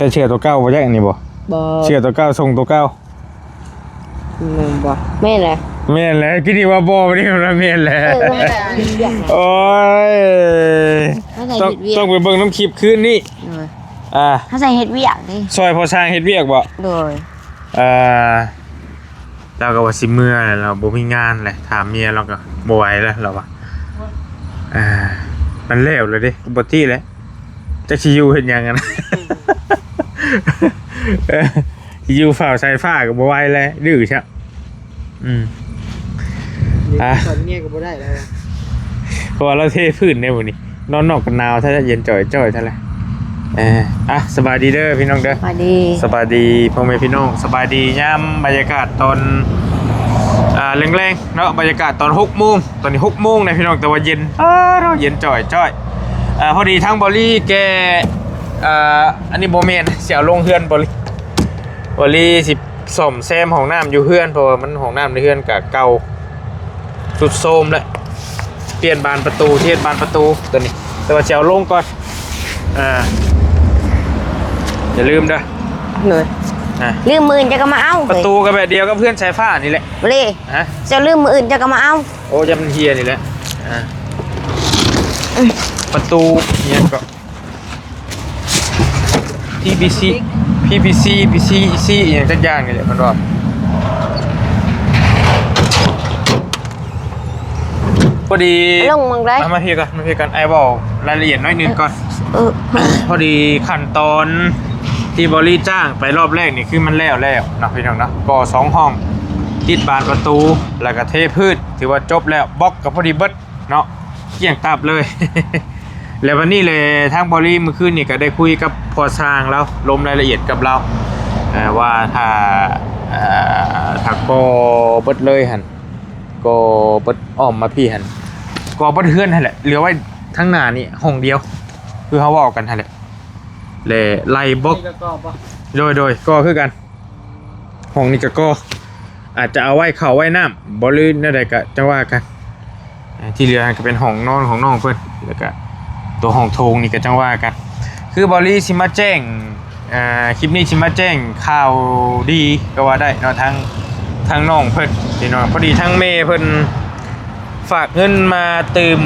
ສ່ເສື້ອຕົວເກົ່າບໍ່ຈັກອັນນີ້ບໍ່? ບໍ່ ເສື້ອຕົວເກົ່າ ຊົງຕົວເກົ່າ. ແມ່ນບໍ່? ແມ່ນແຫຼະ ແມ່ນແຫຼະ. ຄືນີ້ວ່າບໍ່ ນີ້ວ່າແມ່ນແຫຼະ. ເອີ ວ່າແຕ່ອັນນີ້ ໂອ້ຍ ເຮົາໃສ່ ຕ້ອງ ເຮັດວຽກ ຕ້ອງໄປເບິ່ງນຳຄລິບຄືນນີ້. ໂດຍ ອ່າ ເຮົາໃສ່ເຮັດວຽກເດ້ ຊ່ອຍພໍ່ຊ່າງເຮັດວຽກບໍ່? ໂດຍ ອ່າ ລາວກໍວ່າຊິເມືອແຫຼະ ລາວບໍ່ມີງານແຫຼະ ຖາມເມຍລາວກໍບໍ່ໄຫວແລ້ວ ລາວວ່າ ອ່າ ມັນແລ້ວແລ້ວເດ້ ປົກກະຕິແຫຼະ ຈັກຊິຢູ່ເຮັດຫຍັງຫັ້ນ ເອີ ຢູ່ເຝົ້າສາຍຟ້າກໍບໍ່ໄຫວແລ້ວ ດື້ຊະ. ອືມ ຢູ່ ອ່າ ສອນເມຍກໍບໍ່ໄດ້ແລ້ວ ເພາະວ່າລາວເທພື້ນໃນມື້ນີ້ ນອນນອກກໍໜາວແທ້ ເຢັນຈ່ອຍໆແທ້ແຫຼະ. ເອີ ອ່ະ ສະບາຍດີເດີພີ່ນ້ອງເດີ ສະບາຍດີ ສະບາຍດີພໍ່ແມ່ພີ່ນ້ອງ ສະບາຍດີຍາມບັນຍາກາດຕອນ ອ່າ ແລງໆເນາະ ບັນຍາກາດຕອນຫົກໂມງ ຕອນນີ້ຫົກໂມງນະພີ່ນ້ອງ ແຕ່ວ່າເຢັນ ອ້າ ເນາະ ເຢັນຈ່ອຍໆ. ອ່າ ພໍດີທາງບໍລີແກ ອ່າ ອັນນີ້ບໍ່ແມ່ນ ຊິເອົາລົງເຮືອນບໍລີ ບໍລີຊິ ສ້ອມແຊມຫ້ອງນ້ຳຢູ່ເຮືອນ ເພາະວ່າມັນ ຫ້ອງນ້ຳໃນເຮືອນກະເກົ່າ ຊຸດໂຊມແລ້ວ ປ່ຽນບານປະຕູ ເຮັດບານປະຕູຕົວນີ້ ແຕ່ວ່າຊິເອົາລົງກ່ອນ. ອ່າ ຢ່າລືມເດີ ໂດຍ ອ່າ ລືມ ມື້ອື່ນເຈົ້າກໍມາເອົາ ປະຕູກໍແບບດຽວກັບເຮືອນສາຍຟ້ານີ້ແຫຼະ ເລີຍ ຮະ ເຈົ້າລືມ ມື້ອື່ນເຈົ້າກໍມາເອົາ. ໂອ້ ຢ້ານມັນເຫ່ຍນີ້ແຫຼະ ອ່າ ປະຕູຫຍັງກໍ ພີວີຊີ ພີວີຊີ ພີວີຊີ ອີ່ຫຍັງຈັກຢ່າງນີ້ແຫຼະເພິ່ນວ່າ. ພໍດີ ລົງໝ່ອງໃດ ມາ ມາພີ້ກ່ອນ ມາພີ້ກ່ອນ ອ້າຍເວົ້າລາຍລະອຽດໜ້ອຍໜຶ່ງກ່ອນ. ເອີ ພໍດີຂັ້ນຕອນທີ່ບໍລີຈ້າງໄປລອບແລກນີ້ ຄືມັນແລ້ວແລ້ວເນາະ ພີ່ນ້ອງເນາະ ກໍສອງຫ້ອງ ຕິດບານປະຕູ ແລ້ວກໍເທພື້ນ ຖືວ່າຈົບແລ້ວ ບລັອກກໍພໍດີເບິດ ເນາະ ກ້ຽງຕັບເລີຍ. ແລ້ວບັດນີ້ແຫຼະ ທາງບໍລີມື້ຄືນນີ້ກໍໄດ້ຄຸຍກັບພໍ່ຊ່າງລາວ ລົມລາຍລະອຽດກັບລາວ ເອີ ວ່າຖ້າ ເອີ ຖ້າກໍ່ເບິດເລີຍຫັ້ນ ກໍ່ເບິດອ້ອມມາພີ້ຫັ້ນ ກໍ່ເບິດເຮືອນຫັ້ນແຫຼະ ເຫຼືອໄວ້ທາງໜ້ານີ້ຫ້ອງດຽວ ຄືເຮົາເວົ້າກັນຫັ້ນແຫຼະ ແລະ ໄລ່ບລັອກ ນີ້ກໍກໍ່ບໍ່? ໂດຍ ໂດຍ ກໍ່ຄືກັນ. ຫ້ອງນີ້ກໍກໍ່ ອາດຈະເອົາໄວ້ເຂົ້າໄວ້ນ້ຳບໍ່ ຫຼືແນວໃດກໍຈັ່ງວ່າກັນ. ອ່າ ທີ່ເຫຼືອຫັ້ນກໍເປັນຫ້ອງນອນຂອງນ້ອງເພິ່ນ ແລ້ວກໍຕົວຫ້ອງໂຖງນີ້ກໍຈັ່ງວ່າກັນ. ຄືເບົາຫຼີຊິມາແຈ້ງ ອ່າ ຄລິບນີ້ຊິມາແຈ້ງຂ່າວດີກໍວ່າໄດ້ເນາະ ທາງ ທາງນ້ອງເພິ່ນພີ່ນ້ອງ. ພໍດີທາງແມ່ເພິ່ນຝາກເງິນມາຕື່ມ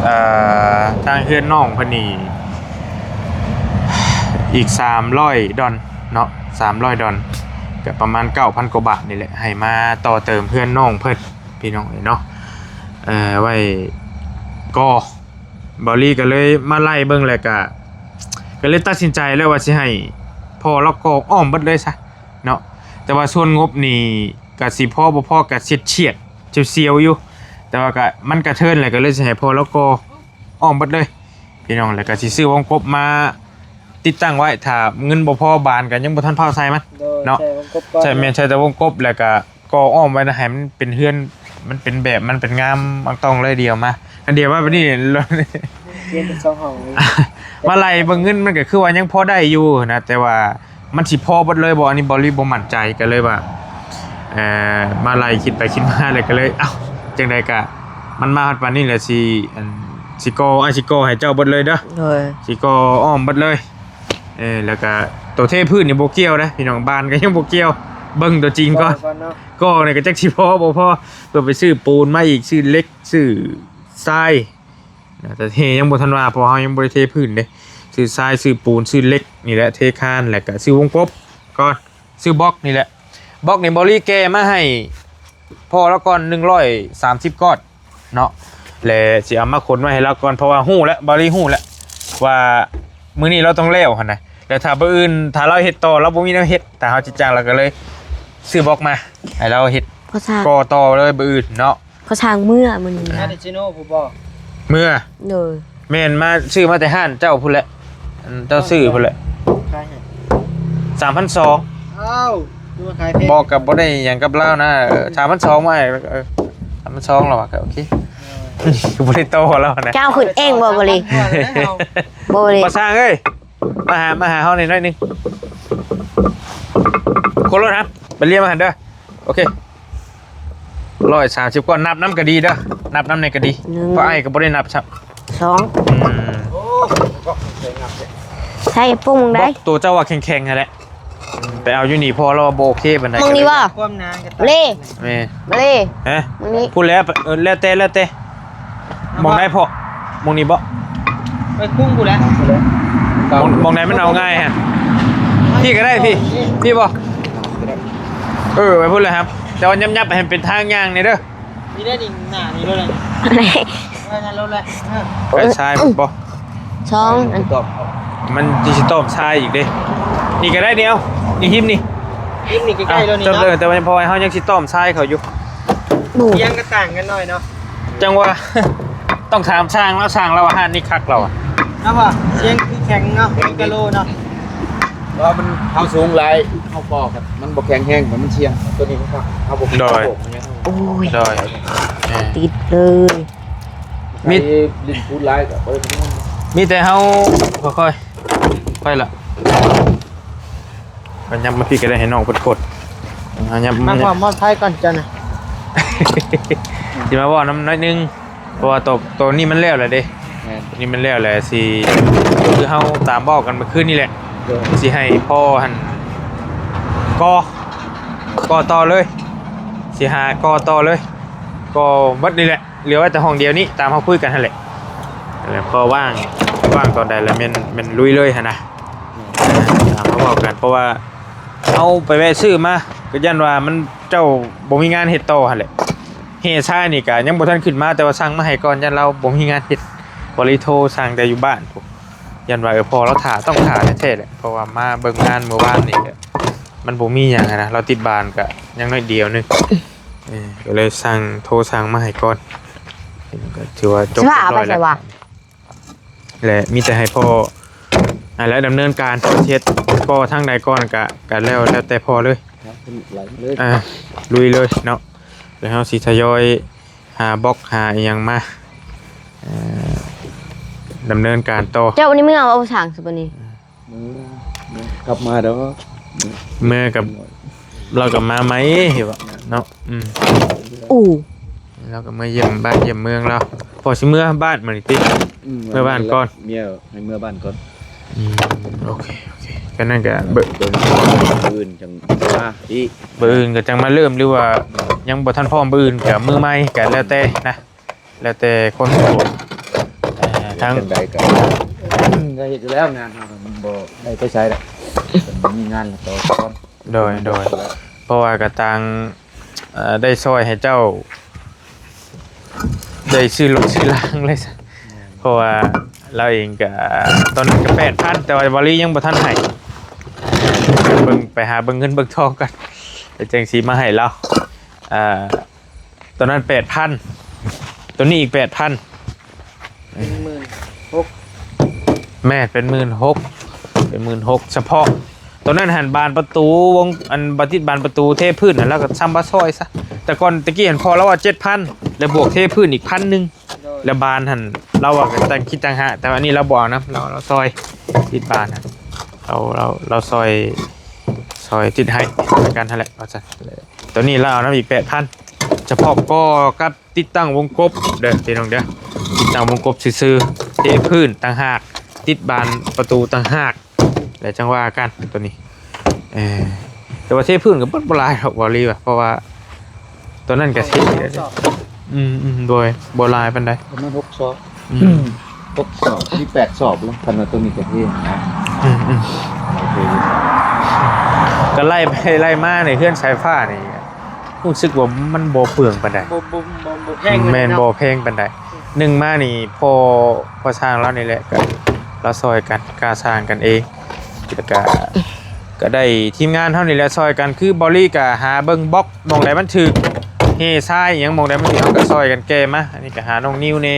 ອ່າ ທາງເຮືອນນ້ອງເພິ່ນນີ້ ອີກສາມຮ້ອຍດອນເນາະ ສາມຮ້ອຍດອນ ກໍປະມານເກົ້າພັນກວ່າບາດນີ້ແຫຼະ ໃຫ້ມາຕໍ່ເຕີມເຮືອນນ້ອງເພິ່ນພີ່ນ້ອງເອີຍເນາະ. ເອີ ໄວ້ກໍ ເບົາຫຼີກໍເລີຍມາໄລ່ເບິ່ງ ແລ້ວກໍ ກໍເລີຍຕັດສິນໃຈແລ້ວວ່າຊິໃຫ້ພໍ່ລາວກໍ່ອ້ອມເບິດເລີຍຊະເນາະ. ແຕ່ວ່າສ່ວນງົບນີ້ກໍຊິພໍບໍ່ພໍກໍສຽດໆ ສຽວໆຢູ່ ແຕ່ວ່າກໍ ມັນກະເທີນແຫຼະ ກໍເລີຍຊິໃຫ້ພໍ່ລາວກໍ່ ອ້ອມເບິດເລີຍພີ່ນ້ອງ. ແລ້ວກໍຊິຊື້ວົງກົບມາຕິດຕັ້ງໄວ້ ຖ້າເງິນບໍ່ພໍບານກໍຍັງບໍ່ທັນຟ້າວໃສ່ມັນ ໂດຍ ເນາະ. ໃສ່ວົງກົບກ່ອນ ໃສ່ ແມ່ນ ໃສ່ແຕ່ວົງກົບ ແລ້ວກໍກໍ່ອ້ອມໄວ້ນະ ໃຫ້ມັນເປັນເຮືອນ ມັນເປັນແບບ ມັນເປັນງາມ ມັນຕ້ອງເລີຍດຽວມາ ອັນດຽວມາແບບນີ້ ປ່ຽນເປັນສອງຫ້ອງ ມາໄລ່ເບິ່ງເງິນ ມັນກໍຄືວ່າຍັງພໍໄດ້ຢູ່ນະ ແຕ່ວ່າ ມັນຊິພໍເບິດເລີຍບໍ່ ອັນນີ້ເບົາຫຼີບໍ່ໝັ້ນໃຈ ກໍເລີຍວ່າ ເອີ ມາໄລ່ຄິດໄປຄິດມາ ແລ້ວກໍເລີຍ ເອົ້າ ຈັ່ງໃດກໍມັນມາຮອດປານນີ້ແລ້ວ ຊິ ອັນ ຊິກໍ່ ອ້າຍຊິກໍ່ໃຫ້ເຈົ້າເບິດເລີຍເດີ ໂດຍ ຊິກໍ່ອ້ອມເບິດເລີຍ. ເອີ ແລ້ວກໍໂຕເທພື້ນນີ້ບໍ່ກ່ຽວເດ້ພີ່ນ້ອງ ບານກໍຍັງບໍ່ກ່ຽວ ເບິ່ງຕົວຈິງກ່ອນ ກໍ່ກ່ອນເນາະ ກໍ່ນີ້ກໍຈັກຊິພໍບໍ່ພໍ ເພື່ອໄປຊື້ປູນມາອີກ ຊື້ເຫຼັກ ຊື້ຊາຍ ນະ ແຕ່ເທຍັງບໍ່ທັນວ່າ ເພາະເຮົາຍັງບໍ່ໄດ້ເທພື້ນເດ້ ຊື້ຊາຍ ຊື້ປູນ ຊື້ເຫຼັກນີ້ແຫຼະ ເທຄານ ແລ້ວກະຊື້ວົງກົບກ່ອນ ຊື້ບລັອກນີ້ແຫຼະ. ບລັອກນີ້ເບົາຫຼີແກ່ມາໃຫ້ພໍ່ລາວກ່ອນ ໜຶ່ງຮ້ອຍສາມສິບກ້ອນເນາະ ແລະ ຊິເອົາມາຂົນໄວ້ໃຫ້ລາວກ່ອນ ເພາະວ່າຮູ້ແລ້ວ ເບົາຫຼີຮູ້ແລ້ວວ່າມື້ນີ້ລາວຕ້ອງແລ້ວຫັ້ນນະ. ແລ້ວຖ້າມື້ອື່ນ ຖ້າລາວເຮັດຕໍ່ ລາວບໍ່ມີແນວເຮັດ ຖ້າເຮົາຈິດຈັງ ລາວກໍເລີຍຊື້ບລັອກມາໃຫ້ລາວເຮັດ ພໍສ້າງ ກໍ່ຕໍ່ເລີຍມື້ອື່ນເນາະ. ເຂົາສ້າງເມືອມື້ນີ້ນະ ມາແຕ່ເຊໂນພຸ້ນບໍ່? ເມືອ ໂດຍ ແມ່ນ ມາ ຊື້ມາແຕ່ຮ້ານເຈົ້າພຸ້ນແຫຼະ ອັນເຈົ້າຊື້ພຸ້ນແຫຼະ. ຂາຍໃຫ້ ສາມພັນສອງ. ອ້າວ ຄືມາຂາຍແພງ ບອກກັບບໍ່ໄດ້ຫຍັງກັບລາວນະ. ເອີ ສາມພັນສອງ ມາໃຫ້ ເອີ ສາມພັນສອງ ແລ້ວວ່າ ກໍໂອເຄ ເອີ ກໍບໍ່ໄດ້ຕໍ່ລາວນະ. ເຈົ້າຂຶ້ນເອງບໍ່ ເບົາຫຼີ? ສາມພັນກວ່າແລ້ວ ເບົາຫຼີ ພໍ່ຊ່າງເອີຍ ມາຫາ ມາຫາເຮົານີ້ໜ້ອຍໜຶ່ງ ຄົນລົດຫັ້ນ ໄປລຽນມາຫັ້ນເດີ. ໂອເຄ ຮ້ອຍສາມສິບກ້ອນ ນັບນຳກໍດີເດີ ນັບນຳນີ້ກໍດີ ໜຶ່ງ ເພາະອ້າຍກໍບໍ່ໄດ້ນັບຊ້ຳ ສອງ ອືມ ໂອ້ ກໍເຄີຍນັບເດ້ ໃສ່ປຸ້ງໄດ້ ບລັອກໂຕເຈົ້າວ່າແຂງໆຫັ້ນແຫຼະ. ໄປເອົາຢູ່ນີ້ພໍລາວວ່າບໍ່ໂອເຄປານໃດ. ໝ່ອງນີ້ບໍ່? ຄວາມໜາກະ ເລ ແມ່ນ ມາເລ ຮະ? ໝ່ອງນີ້ ພຸ້ນແຫຼະ. ເອີ ແລ້ວແຕ່ ແລ້ວແຕ່ ໝ່ອງໃດພໍ່? ໝ່ອງນີ້ບໍ່? ໄປກຸ້ງພຸ້ນແຫຼະ. ໝ່ອງ ໝ່ອງໃດມັນເອົາງ່າຍຫັ້ນ? ພີ້ກະໄດ້ພີ້. ພີ້ບໍ່? ເອີ ໄປພຸ້ນແຫຼະ ແຕ່ວ່າຫຍັບໆໃຫ້ມັນເປັນທາງຍ່າງແດ່ເດີ. ນີ້ໄດ້ນີ້ ໜ້ານີ້ໂລດເລີຍ ໄວ້ນັ້ນໂລດແຫຼະ. ເອີ ໄປຊາຍບໍ່? ສອງອັນ ມັນຊິຕ້ອມຊາຍອີກເດ້. ນີ້ກະໄດ້ດຽວ ນີ້ຫິມນີ້ ຫິມນີ້ໃກ້ໆໂລດນີ້ເນາະ. ແຕ່ວ່າເພາະວ່າເຮົາຍັງຊິຕ້ອມຊາຍເຂົາຢູ່. ທຽງກະຕ່າງກັນໜ້ອຍເນາະ. ຈັ່ງວ່າ ຕ້ອງຖາມຊ່າງລາວ ຊ່າງລາວວ່າຮ້ານນີ້ຄັກລາວອະ. ລາວວ່າທຽງຄືແຂງເນາະ ແຂງກະໂລເນາະ. ເພາະວ່າມັນ ເຮົາສູງຫຼາຍ ເຮົາກໍ່ມັນບໍ່ແຂງແຮງ ມັນສ່ຽງ. ໂຕນີ້ມັນຄັກ ເຮົາບໍ່ ໂດຍ ໂອ້ຍ ໂດຍ ຕິດເລີຍ. ມີ ໄປຫຼິ້ນພູດຫຼາຍກະບໍ່ໄດ້. ມີແຕ່ເຮົາຄ່ອຍໆ ໄປລະ. ມັນຫຍັບມາພີ້ກະໄດ້ ໃຫ້ນ້ອງເພິ່ນກົດ. ຫຍັບມາ ມາຄວາມປອດໄພກ່ອນເຈົ້ານະ. ຊິມາເວົ້ານຳໜ້ອຍໜຶ່ງ ເພາະວ່າໂຕ ໂຕນີ້ມັນແລ້ວແລ້ວເດ້. ແມ່ນ ໂຕນີ້ມັນແລ້ວແລ້ວ ຊິ ຄືເຮົາຕາມເວົ້າກັນມື້ຄືນນີ້ແຫຼະ. ໂດຍ ຊິໃຫ້ພໍ່ຫັ້ນ ກໍ່ ກໍ່ຕໍ່ເລີຍ ຊິຫາກໍ່ຕໍ່ເລີຍ ກໍ່ໝົດນີ້ແຫຼະ. ເຫຼືອໄວ້ແຕ່ຫ້ອງດຽວນີ້ ຕາມເຮົາຄຸຍກັນຫັ້ນແຫຼະ. ແລ້ວພໍວ່າງ ວ່າງຕອນໃດລະແມ່ນ ແມ່ນລຸຍເລີຍຫັ້ນນະ. ຕາມເຮົາເວົ້າກັນ ເພາະວ່າເຮົາໄປແວະຊື້ມາ ກະຢ້ານວ່າມັນ ເຈົ້າບໍ່ມີງານເຮັດຕໍ່ຫັ້ນແຫຼະ. ແຮ່ຊາຍນີ້ກະຍັງບໍ່ທັນຂຶ້ນມາ ແຕ່ວ່າສັ່ງມາໃຫ້ກ່ອນ ຢ້ານລາວບໍ່ມີງານເຮັດ. ບໍ່ໄດ້ໂທສັ່ງແຕ່ຢູ່ບ້ານພຸ້ນ ຢ້ານວ່າ ເອີ ພໍ່ລາວຖ້າ ຕ້ອງຖ້າແທ້ໆແຫຼະ ເພາະວ່າມາເບິ່ງງານມື້ວານນີ້ກະ ມັນບໍ່ມີຫຍັງຫັ້ນນະ. ລາວຕິດບ້ານກະຍັງໜ້ອຍດຽວໜຶ່ງ. ເອີ ກະເລີຍສັ່ງ ໂທສັ່ງມາໃຫ້ກ່ອນ ກະຖືວ່າຈົບຮຽບຮ້ອຍແລ້ວ. ແລະ ມີແຕ່ໃຫ້ພໍ່ຫັ້ນແຫຼະດຳເນີນການ ເຮັດກໍ່ທາງໃດກ່ອນກະ ກະແລ້ວ ແລ້ວແຕ່ພໍ່ເລີຍ. ອ່າ ລຸຍເລີຍເນາະ. ແລ້ວເຮົາຊິທະຍອຍຫາບລັອກ ຫາອີ່ຫຍັງມາ ເອີ ດຳເນີນການຕໍ່. ເຈົ້ານີ້ເມືອເອົາຊ່າງຊະບາດນີ້. ເມືອ ກັບມາດອກ ເມືອກັບ ລາວກະມາໃໝ່ເນາະ. ອືມ ອູ້ ລາວກະມາຢ້ຽມບ້ານຢ້ຽມເມືອງລາວ. ພໍຊິເມືອບ້ານມື້ນີ້ຕິ? ອືມ ເມືອບ້ານກ່ອນ ເມຍໃຫ້ເມືອບ້ານກ່ອນ. ອືມ ໂອເຄ ໂອເຄ ກະນັ້ນກະ ມື້ອື່ນຈັ່ງມາອີກ ມື້ອື່ນກະຈັ່ງມາເລີ່ມ ຫຼືວ່າຍັງບໍ່ທັນພ້ອມ ມື້ອື່ນກະມື້ໃໝ່ ກະແລ້ວແຕ່ນະ. ແລ້ວແຕ່ຄົນໂສດ ເອີ ທາງ ຈັ່ງໃດກະ ກະເຮັດຢູ່ແລ້ວ ງານເຮົາມັນບໍ່ໄດ້ໄປໃສແຫຼະ. ມີງານແລ້ວກະ ໂດຍ ໂດຍ ເພາະວ່າກະຕ່າງ ເອີ ໄດ້ຊ່ອຍໃຫ້ເຈົ້າ ໄດ້ຊື້ລົດຊື້ລາງເລີຍ ເພາະວ່າລາວເອງກະ ຕອນນັ້ນກະແປດພັນ ແຕ່ວ່າບາລີຍັງບໍ່ທັນໃຫ້. ເບິ່ງ ໄປຫາເບິ່ງເງິນເບິ່ງທອງກ່ອນ ແລ້ວຈັ່ງຊິມາໃຫ້ລາວ. ເອີ ໂຕນັ້ນແປດພັນ ໂຕນີ້ອີກແປດພັນ ເປັນໝື່ນຫົກ. ແມ່ນ ເປັນໝື່ນຫົກ ເປັນໝື່ນຫົກ ສະເພາະໂຕນັ້ນຫັ້ນ ບານປະຕູວົງ ອັນ ບານຕິດບານປະຕູເທພື້ນຫັ້ນ ລາວກະຊ້ຳວ່າຊ່ອຍຊະ. ແຕ່ກ່ອນຕະກີ້ຫັ້ນ ພໍ່ລາວວ່າເຈັດພັນ ແລ້ວບວກເທພື້ນອີກພັນໜຶ່ງ ໂດຍ ແລ້ວບານຫັ້ນ ລາວວ່າກະຕ່າງຄິດຕ່າງຫາກ ແຕ່ວ່າອັນນີ້ລາວບໍ່ເອົານຳ ລາວ ລາວຊ່ອຍຕິດບານຫັ້ນ ລາວ ລາວ ລາວຊ່ອຍ ຊ່ອຍຕິດໃຫ້ ຄືກັນຫັ້ນແຫຼະ ວ່າຊັ້ນ. ໂຕນີ້ລາວເອົານຳອີກແປດພັນ ສະເພາະກໍ່ກັບຕິດຕັ້ງວົງກົບເດີພີ່ນ້ອງເດີ ຕິດຕັ້ງວົງກົບຊື່ໆ ເທພື້ນຕ່າງຫາກ ຕິດບານປະຕູຕ່າງຫາກ ແລ້ວຈັ່ງວ່າກັນໂຕນີ້. ເອີ ແຕ່ວ່າເທພື້ນກະບໍ່ ບໍ່ຫຼາຍດອກ ບາລີວ່າ ເພາະວ່າໂຕນັ້ນກະເທ ອືມ ອືມ ໂດຍ ບໍ່ຫຼາຍປານໃດ ປະມານຫົກຊອກ. ອືມ ຫົກຊອກ ມີແປດຊອກແລ້ວ ຄັນວ່າໂຕນີ້ກະເທນະ. ອືມ ອືມ ໂອເຄ ກະໄລ່ໄປໄລ່ມາໃນເຮືອນສາຍຟ້ານີ້ ຮູ້ສຶກວ່າມັນບໍ່ເປືອງປານໃດ ບໍ່ ບໍ່ ບໍ່ ບໍ່ແພງ ແມ່ນ ບໍ່ແພງປານໃດ. ໜຶ່ງມານີ້ ພໍ່ ພໍ່ຊ່າງລາວນີ້ແຫຼະ ກະລາວຊ່ອຍກັນ ກາຊ່າງກັນເອງ ແລ້ວກະ ກະໄດ້ທີມງານເຮົານີ້ແຫຼະຊ່ອຍກັນ ຄືບາລີກະຫາເບິ່ງບລັອກ ໝ່ອງໃດມັນຖືກ ເຮຊາຍອີ່ຫຍັງ ໝ່ອງໃດມັນຖືກ ເຮົາກະຊ່ອຍກັນແກ່ມາ. ອັນນີ້ກະຫານ້ອງນິວແດ່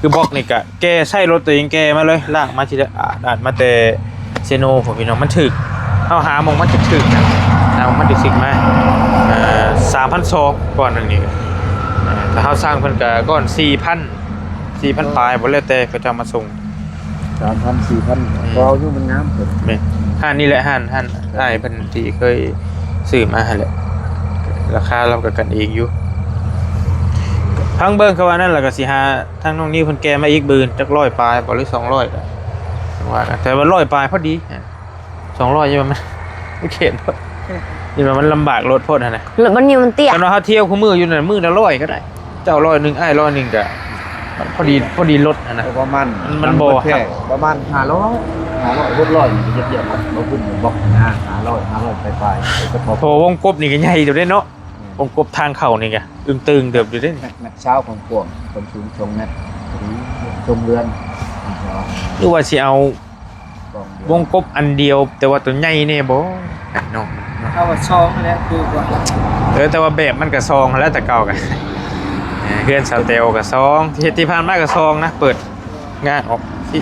ຄືບລັອກນີ້ກະແກ່ໃຊ້ລົດໂຕເອງແກ່ມາເລີຍ ລາກມາທີລະອາດ ມາແຕ່ເຊໂນພຸ້ນພີ່ນ້ອງ ມັນຖືກ ເຮົາຫາໝ່ອງມັນຖືກໆນະ ຫາໝ່ອງມັນຖືກໆມາ ເອີ ສາມພັນສອງ ກ້ອນໜຶ່ງນີ້. ເອີ ຖ້າເຮົາສັ່ງເພິ່ນກະກ້ອນສີ່ພັນ ສີ່ພັນປາຍ ບໍ່ ແລ້ວແຕ່ເຂົາເຈົ້າມາສົ່ງ. ສາມພັນ ສີ່ພັນ ອືມ ພໍເອົາຢູ່ ມັນງາມເພິ່ນ. ແມ່ນ ຮ້ານນີ້ແຫຼະ ຮ້ານ ຮ້ານອ້າຍເພິ່ນທີ່ເຄີຍຊື້ມາຫັ້ນແຫຼະ ລາຄາລາວກະກັນເອງຢູ່. ຟັງເບິ່ງ ຄັນວ່ານັ້ນລະກະຊິຫາທາງນ້ອງນິວເພິ່ນແກ່ມາອີກ ບືນຈັກຮ້ອຍປາຍບໍ່ ຫຼືສອງຮ້ອຍ ກະ ວ່າກັນ ແຕ່ວ່າຮ້ອຍປາຍພໍດີ ສອງຮ້ອຍ ຍັງວ່າມັນ ມັນເຂດໂພດ ຍັງວ່າມັນລຳບາກລົດໂພດຫັ້ນນະ. ລົດມັນຢູ່ມັນເຕ້ຍ ຄັນວ່າເຮົາທ່ຽວຄູ່ມື້ຢູ່ນັ້ນ ມື້ລະຮ້ອຍກໍໄດ້ ເຈົ້າຮ້ອຍໜຶ່ງ ອ້າຍຮ້ອຍໜຶ່ງ ກໍພໍດີ ພໍດີລົດຫັ້ນນະ. ປະມານ ມັນບໍ່ ປະມານຫ້າຮ້ອຍ ຫ້າຮ້ອຍ ຫົກຮ້ອຍ ມັນຈະທຽບກັນ ບໍ່ຂຶ້ນບໍ່ນະ ຫ້າຮ້ອຍ ຫ້າຮ້ອຍປາຍໆ ກໍພໍ ເພາະວ່າວົງກົບນີ້ກໍໃຫຍ່ຢູ່ເດ້ເນາະ. ອືມ ວົງກົບທາງເຂົ້ານີ້ກະອຶ້ງຕຶງເຕີບຢູ່ເດ້. ແມັດຊາວ ຄວາມກວ້າງ ຄວາມສູງສອງແມັດ ສົມເຮືອນ ຫຼືວ່າຊິເອົາ ກວ້າງເຮືອນ ວົງກົບອັນດຽວ ແຕ່ວ່າໂຕໃຫຍ່ແດ່ບໍ່ ເນາະ? ເອົາວ່າສອງຫັ້ນແຫຼະ ຄືກວ່າ. ເອີ ແຕ່ວ່າແບບມັນກະສອງຫັ້ນແຫຼະ ແຕ່ເກົ່າກະ ເອີ ເຮືອນສາວແຕວກະສອງ ທີ່ເຮັດທີ່ຜ່ານມາກະສອງນະ ເປີດ ງາອອກຊິ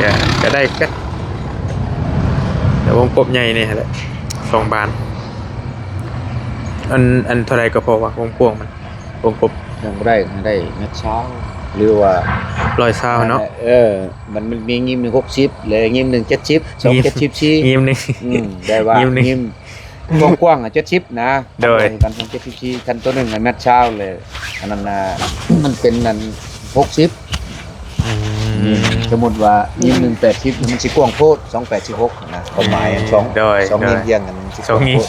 ກະ ກະໄດ້ກັນ ແຕ່ວົງກົບໃຫຍ່ແດ່ຫັ້ນແຫຼະ ສອງບານ. ອັນ ອັນເທົ່າໃດກໍພໍວະ ຄວາມກວ້າງມັນ ວົງກົບ? ຍັງບໍ່ໄດ້ ໄດ້ແມັດຊາວ ຫຼືວ່າຮ້ອຍຊາວເນາະ. ເອີ ມັນ ມັນມີຍິ້ມໜຶ່ງຫົກສິບ ແລະຍິ້ມໜຶ່ງເຈັດສິບ ສອງເຈັດສິບສີ່ ຍິ້ມໜຶ່ງ ອືມ ໄດ້ວ່າຍິ້ມໜຶ່ງ ຍິ້ມ ກວ້າງໆ ອະ ເຈັດສິບນະ. ໂດຍ ກັນເຈັດສິບສີ່ ຄັນໂຕໜຶ່ງໃຫ້ແມັດຊາວ ແລະ ອັນນັ້ນນະ ມັນເປັນອັນຫົກສິບ. ອືມ ອືມ ສົມມຸດວ່າຍິ້ມໜຶ່ງແປດສິບ ມັນຊິກວ້າງໂພດ ສອງແປດສິບຫົກນະ ຄວາມໝາຍອັນສອງ ໂດຍ ສອງຍິ້ມ ໂດຍ ຮຽງກັນ ມັນຊິກວ້າງໂພດ.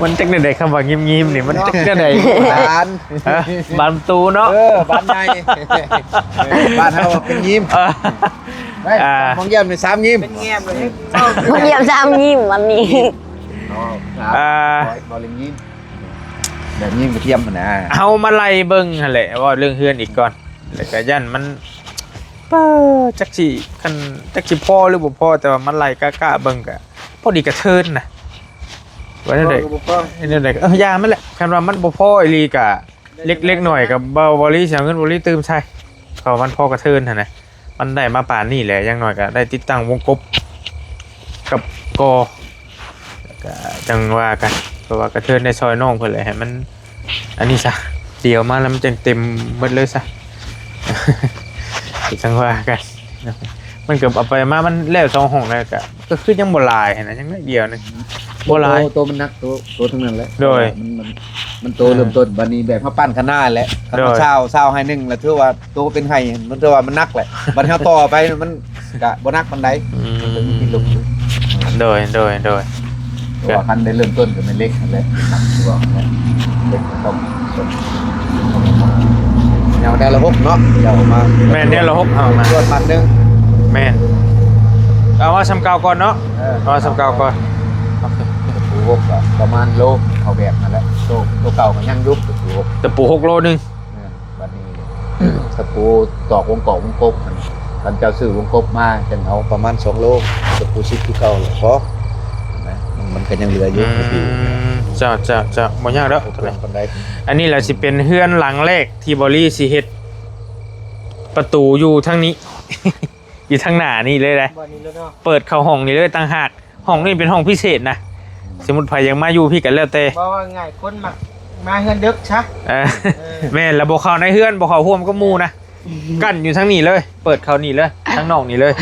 ມັນຈັກແນວໃດ ຄຳວ່າຍິ້ມໆນີ້ ມັນຈັກແນວໃດ? ບານ ຮະ? ບານປະຕູເນາະ. ເອີ ບານໃຫຍ່ ເອີ ບ້ານເຮົາວ່າເປັນຍິ້ມ. ເອີ ເອີ ຫ້ອງຢ້ຽມນີ້ສາມຍິ້ມ ເປັນແງມເລີຍ ຫ້ອງຢ້ຽມສາມຍິ້ມ ອັນນີ້ ເນາະ ອ່າ ບໍ່ ບໍ່ໄດ້ຍິ້ມ ແບບຍິ້ມກະທຽມຫັ້ນນະ. ເຮົາມາໄລ່ເບິ່ງຫັ້ນແຫຼະ ເວົ້າເລື່ອງເຮືອນອີກກ່ອນ ແລ້ວກະຢ້ານມັນ ປາ ຈັກຊິ ຄັນ ຈັກຊິພໍຫຼືບໍ່ພໍ ແຕ່ວ່າມາໄລ່ກະກະເບິ່ງກະພໍດີກະເທີນນະ ວ່າແນວໃດ ພໍບໍ່ພໍ ເຮັດແນວໃດ ເອີ ຢ່າມັນແຫຼະ. ຄັນວ່າມັນບໍ່ພໍອີ່ຫຼີກະ ເລັກ ເລັກໜ້ອຍກະ ເບົາ ເບົາລີຊິເອົາເງິນເບົາລີຕື່ມໃສ່ ເພາະວ່າມັນພໍກະເທີນຫັ້ນນະ. ມັນໄດ້ມາປານນີ້ແຫຼະ ຢ່າງໜ້ອຍກໍໄດ້ຕິດຕັ້ງວົງກົບກັບກໍ ກໍຈັ່ງວ່າກັນ ເພາະວ່າກະເທີນໄດ້ຊ່ອຍນ້ອງເພິ່ນແຫຼະ ໃຫ້ມັນອັນນີ້ຊະ ດຽວມາແລ້ວມັນຈັ່ງເຕັມໝົດເລີຍຊະ ຈັ່ງວ່າກັນ. ມັນກໍເອົາໄປມາ ມັນແລ້ວສອງຫ້ອງແລ້ວ ກໍ ກໍຄືຍັງບໍ່ຫຼາຍຫັ້ນນະ ຍັງໜ້ອຍດຽວໜຶ່ງ ບໍ່ຫຼາຍ. ໂຕ ໂຕມັນໜັກ ໂຕ ໂຕທັງນັ້ນແຫຼະ. ໂດຍ ມັນ ມັນ ມັນໂຕເລີ່ມຕົ້ນ ບາດນີ້ແບບເຮົາປັ້ນຄະນາແຫຼະ ຄັນວ່າຊາວ ຊາວໄຮ່ໜຶ່ງລະຖືວ່າໂຕເປັນໄຮ່ ມັນຖືວ່າມັນໜັກແຫຼະ. ບາດເຮົາຕໍ່ໄປມັນກະບໍ່ໜັກປານໃດ. ອືມ ມັນກໍມີລົງຢູ່. ໂດຍ ໂດຍ ໂດຍ ເພາະວ່າຄັນໄດ້ເລີ່ມຕົ້ນກໍແມ່ນເຫຼັກຫັ້ນແຫຼະ ໜັກກວ່າເນາະ ເຫຼັກກໍຕ້ອງ ແນວ ແນວລະຫົກເນາະ ເຈົ້າເອົາມາ. ແມ່ນ ແນວລະຫົກເອົາມາ ສ່ວນມັດໜຶ່ງ. ແມ່ນ ເອົາມາສ່ຳເກົ່າກ່ອນເນາະ. ເອີ ເອົາມາສ່ຳເກົ່າກ່ອນ. ຕະປູຫົກກໍປະມານໂລ ເຂົ້າແບບຫັ້ນແຫຼະ. ໂຕ ໂຕເກົ່າກໍຍັງຢູ່ ຕະປູຫົກ ຕະປູຫົກໂລໜຶ່ງ. ແມ່ນ ບາດນີ້ຕະປູຕອກວົງກອກວົງກົບຫັ້ນ ຄັນເຈົ້າຊື້ວົງກົບມາ ຈັ່ງເອົາປະມານສອງໂລ ຕະປູສິບຄືເກົ່າແຫຼະ ພໍ ນະ ມັນ ມັນກໍຍັງເຫຼືອຢູ່. ອືມ ເຈົ້າ ເຈົ້າ ເຈົ້າ ບໍ່ຍາກດອກ ບໍ່ເຖິງປານໃດ. ອັນນີ້ລະຊິເປັນເຮືອນຫຼັງແລກທີ່ເບົາລີຊິເຮັດປະຕູຢູ່ທາງນີ້ ຢູ່ທາງໜ້ານີ້ເລີຍເດ້. ເປີດເຂົ້າຫ້ອງນີ້ເລີຍຕ່າງຫາກ. ຫ້ອງນີ້ເປັນຫ້ອງພິເສດນະ ສົມມຸດໃຜຢາກມາຢູ່ພີ້ກໍແລ້ວແຕ່. ເວົ້າວ່າງ່າຍ ຄົນມັກມາເຮືອນດຶກຊະ. ເອີ ເອີ ແມ່ນລະ ບໍ່ເຂົ້າໃນເຮືອນ ບໍ່ເຂົ້າຮ່ວມກັບໝູ່ນະ. ອືມ ກັ້ນຢູ່ທາງນີ້ເລີຍ ເປີດເຂົ້ານີ້ເລີຍ ທາງນອກນີ້ເລີຍ.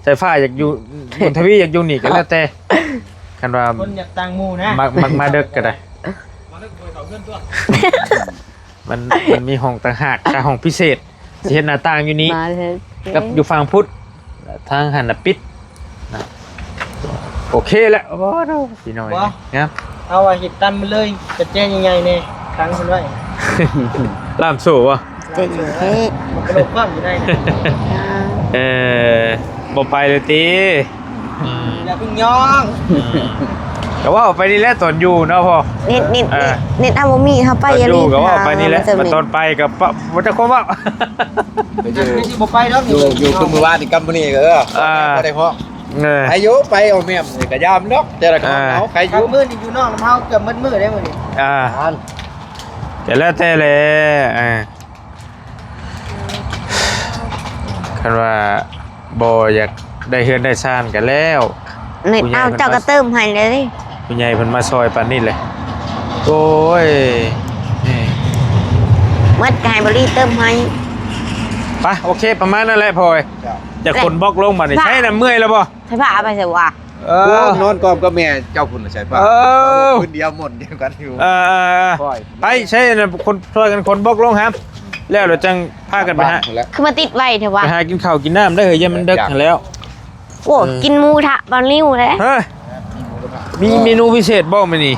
ສາຍຟ້າຢາກຢູ່ ບຸນທະວີຢາກຢູ່ນີ້ກໍແລ້ວແຕ່ ຄັນວ່າຄົນຢາກຕ່າງໝູ່ນະ ມັກ ມັກມາເດິກກໍໄດ້. ມັນ ມັນມີຫ້ອງຕ່າງຫາກ ກະຫ້ອງພິເສດ ຊິເຮັດໜ້າຕ່າງຢູ່ນີ້ ມາເລີຍ ກັບຢູ່ຝັ່ງພຸ້ນ ທາງຫັ້ນນະປິດນະ. ໂອເຄແລ້ວ ໂອ້ໂຫ ພີ່ນ້ອງ ບໍ່ ງາມ. ເອົາວ່າເຮັດຕັນມາເລີຍ ກະແຈໃຫຍ່ໆແດ່ ຂັງເພິ່ນໄວ້ ລ່າມໂສ້ບໍ່? ເຈັງເທ ມັນກະໂດດຄວ້ຳຢູ່ໃນນະ. ເອີ ບໍ່ໄປເລີຍຕິ? ອືມ ຢ່າເພິ່ງຍ້ອງ. ອືມ ກໍເວົ້າໄປນີ້ແຫຼະຕອນຢູ່ເນາະພໍ່. ເນັດ ເນັດ ເອີ ເນັດ ເຮົາບໍ່ມີ ເຮົາໄປ ຕອນຢູ່ ກໍເວົ້າໄປນີ້ແຫຼະ ມາຕອນໄປກໍປະ ບໍ່ຈັກຄວາມເວົ້າ. ໄປຢູ່ ຄືຊິບໍ່ໄປດອກ ຢູ່ ຢູ່ຄືມື້ວານນີ້ກັບມື້ນີ້ກໍ ເອີ ອ່າ ບໍ່ໄດ້ຮ້ອງ. ເອີ ໄປຢູ່ ໄປເອົາແມ່ມນີ້ກໍຢາມດອກ ແຕ່ລະຄັ້ງເນາະ ໄປຢູ່. ມື້ນີ້ຢູ່ນອກນຳເຮົາເກືອບໝົດມື້ເດ້ມື້ນີ້. ອ່າ ກໍແລ້ວແຕ່ແຫຼະ ອ່າ ຄັນວ່າບໍ່ຢາກໄດ້ເຮືອນໄດ້ຊານກໍແລ້ວ. ເອົາ ເຈົ້າກໍເຕີມໃຫ້ເລີຍ. ຜູ້ໃຫຍ່ເພິ່ນມາຊ່ອຍປານນີ້ແຫຼະ. ໂອ້ຍ ໝົດກໍໃຫ້ບໍລີເຕີມໃຫ້. ໄປ ໂອເຄ ປະມານນັ້ນແຫຼະພໍ່ເອີຍ. ຈະຂົນບລັອກລົງບາດນີ້. ໃຊ້ນຳເມື່ອຍແລ້ວບໍ່? ໃຫ້ພາເອົາໄປໃສວະ? ເອີ ໂອ້ ນອນກອມກັບແມ່ເຈົ້າພຸ້ນລະໃສ່ຜ້າ. ເອີ ຄືນດຽວໝົດດຽວກັນຢູ່. ເອີ ໄປໃຊ້ອັນນັ້ນ ຄົນຊ່ອຍກັນຂົນບລັອກລົງຫາ. ແລ້ວ ແລ້ວຈັ່ງພາກັນໄປຫາ ຄືມາຕິດໄວແທ້ວະ ໄປຫາກິນເຂົ້າກິນນ້ຳເດີ້ເຮີ້ຍ ຢ້ານມັນເດິກຫັ້ນແລ້ວ. ໂອ້ ເອີ ກິນໝູກະທະບ່າວນິວເດ້. ເຮີ້ຍ ມີເມນູພິເສດບໍ່ມື້ນີ້?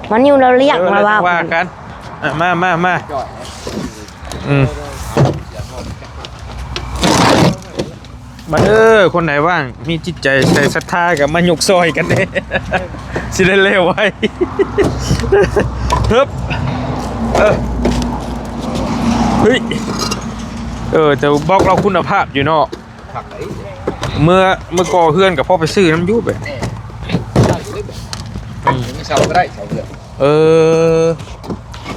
ບ່າວນິວລາວລ້ຽງ ເອີ ລາວວ່າ ວ່າກັນ. ອ່ະ ມາ ມາ ມາ ອືມ ມາເດີ້ ຄົນໃດວ່າງ ມີຈິດໃຈໃສ່ສັດທາກໍມາຍົກຊ່ອຍກັນເດ້ ຊິໄດ້ແລ້ວໄວ. ເຮີບ ເອີ ເຮີ້ຍ ເອີ ແຕ່ບລັອກລາວຄຸນນະພາບຢູ່ເນາະ. ຄັກໄດ໋ ເມື່ອ ເມື່ອກໍ່ເຮືອນກໍພໍໄປຊື້ນຳຢູ່ແບບ ເອີ ອືມ ມີເສົາກໍໄດ້ ເສົາເຮືອນ. ເອີ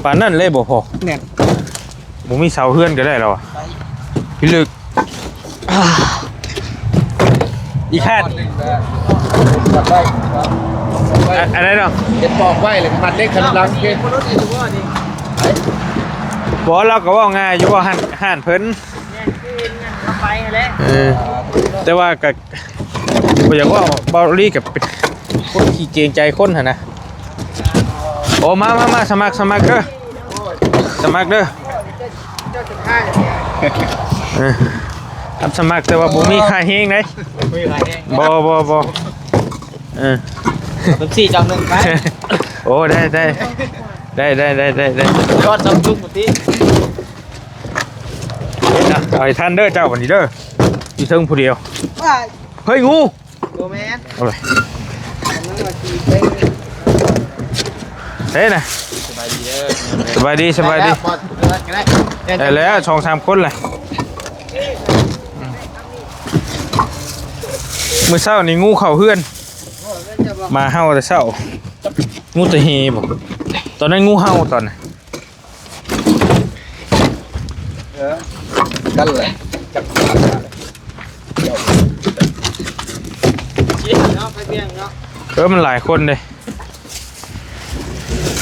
ປານນັ້ນເລີຍບໍ່ພໍ່? ແມ່ນ ບໍ່ມີເສົາເຮືອນກໍໄດ້ແລ້ວ ໄດ້ ພິລຶກ ອີກຂັ້ນ ມັດໄວ້ ອັນ ອັນໃດເນາະ? ເຮັດປອກໄວ້ ແລ້ວມັດເຫຼັກຂ້າງຫຼັງເດ້. ບໍ່ ລາວກໍເວົ້າງ່າຍຢູ່ ເວົ້າຮ້ານ ຮ້ານເພິ່ນ ແມ່ນ ຄືເຫັນຫຍັງກໍໄປຫັ້ນແຫຼະ. ເອີ ແຕ່ວ່າກໍບໍ່ຢາກເວົ້າ ເບົາລີກໍເປັນຄົນຂີ້ເກງໃຈຄົນຫັ້ນນະ. ໂອ້ ມາ ມາ ມາ ສະໝັກ ສະໝັກເດີ້ ສະໝັກເດີ້. ເອີ ຮັບສະໝັກ ແຕ່ວ່າບໍ່ມີຄ່າແຮງເດ້. ບໍ່ມີຄ່າແຮງ ບໍ່ ບໍ່ ບໍ່. ເອີ ເປັບຊີເຈົ້າໜຶ່ງໄປ. ໂອ້ ໄດ້ ໄດ້ ໄດ້ ໄດ້ ໄດ້ ໄດ້ ໄດ້ ຍອດຊຳຊຸງພຸ້ນຕິ. ເອົາໃຫ້ທັນເດີ້ເຈົ້າບັດນີ້ເດີ້ ຢູ່ເທິງຜູ້ດຽວ. ເຮີ້ຍ ງູ ບໍ່ແມ່ນ ເອົາໄປ ເດ້ນະ. ສະບາຍດີເດີ້ ສະບາຍດີ ສະບາຍດີ. ໄດ້ແລ້ວ ສອງສາມຄົນແຫຼະ. ມື້ເຊົ້ານີ້ງູເຂົ້າເຮືອນ ໝາເຫົ່າແຕ່ເຊົ້າ. ງູຕະເຮບໍ່? ຕອນນັ້ນງູເຫົ່າຕອນນັ້ນ. ເອີ ກັນແຫຼະ ຈັກ ເອີ ມັນຫຼາຍຄົນເດ້.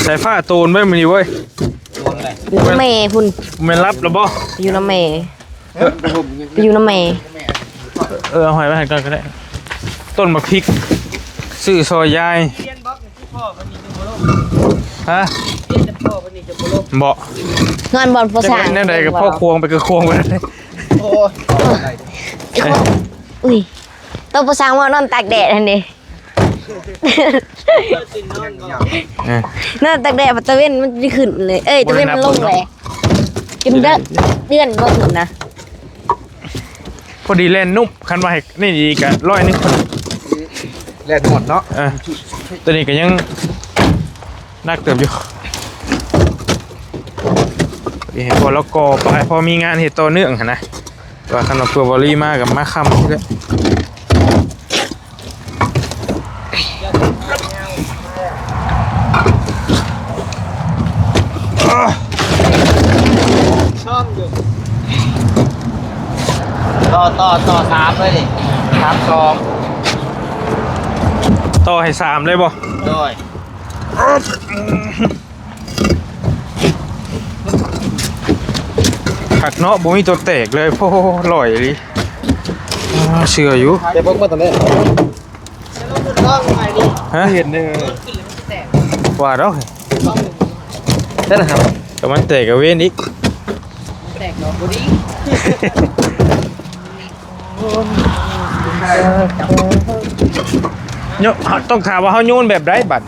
ສາຍຟ້າໂຕນໄວ້ມື້ນີ້ເວີຍ. ຢູ່ນຳແມ່ພຸ້ນ. ແມ່ນລັບແລ້ວບໍ່? ຢູ່ນຳແມ່ ເອີ ໄປຢູ່ນຳແມ່. ເອີ ເອົາຫອຍໄວ້ໃຫ້ກ່ອນກໍໄດ້. ຕົ້ນໝາກພິກ ຊື້ຊ່ອຍຍາຍ. ຮະ? ບໍ່ ງອນບ່ອນພໍ່ຊ່າງ ແນວໃດກໍພໍຄວງໄປ ຄືຄວງໄປ. ໂອ້ຍ ອຸ້ຍ ໂຕພໍ່ຊ່າງວ່ານອນຕາກແດດຫັ້ນເດ້. ເອີ ນອນຕາກແດດ ຕາເວັນມັນຊິຂຶ້ນເລີຍ ເອີຍ ຕາເວັນມັນລົງເລີຍ. ຈົນເດືອນ ເດືອນບໍ່ຂຶ້ນນະ. ພໍດີແລ່ນນຸບ ຄັນວ່າໃຫ້ນີ້ອີກກະຮ້ອຍໜຶ່ງ ແລ່ນໝົດເນາະ. ເອີ ຕົວນີ້ກໍຍັງໜັກເຕີບຢູ່. ພໍດີໃຫ້ພໍ່ລາວກໍ່ໄປ ພໍມີງານເຮັດຕໍ່ເນື່ອງຫັ້ນນະ. ວ່າຄັນວ່າເພື່ອບໍ່ລີມາກໍມາຄ່ຳນີ້ແຫຼະ. ຊ້ອມຢູ່ ຕໍ່ ຕໍ່ ຕໍ່ສາມເລີຍນີ້ ສາມສອງ ຕໍ່ໃຫ້ສາມເລີຍບໍ່? ໂດຍ. ຄັກເນາະ ບໍ່ມີຕົວແຕກເລີຍ. ໂອ້ໂຫ ຫຼອຍອີ່ຫຼີ. ອ່າ ເຊື່ອຢູ່. ແຕ່ເບິ່ງມາຕອນນີ້ ຮະ? ເຫັນເດີ. ວ່າດອກ. ນັ້ນນະຄັບ. ຖ້າມັນແຕກກໍເວນອີກ. ແຕກເນາະ ບໍ່ດີ. ໂຍ ເຮົາຕ້ອງຖາມວ່າເຮົາໂຍນແບບໃດບັດ?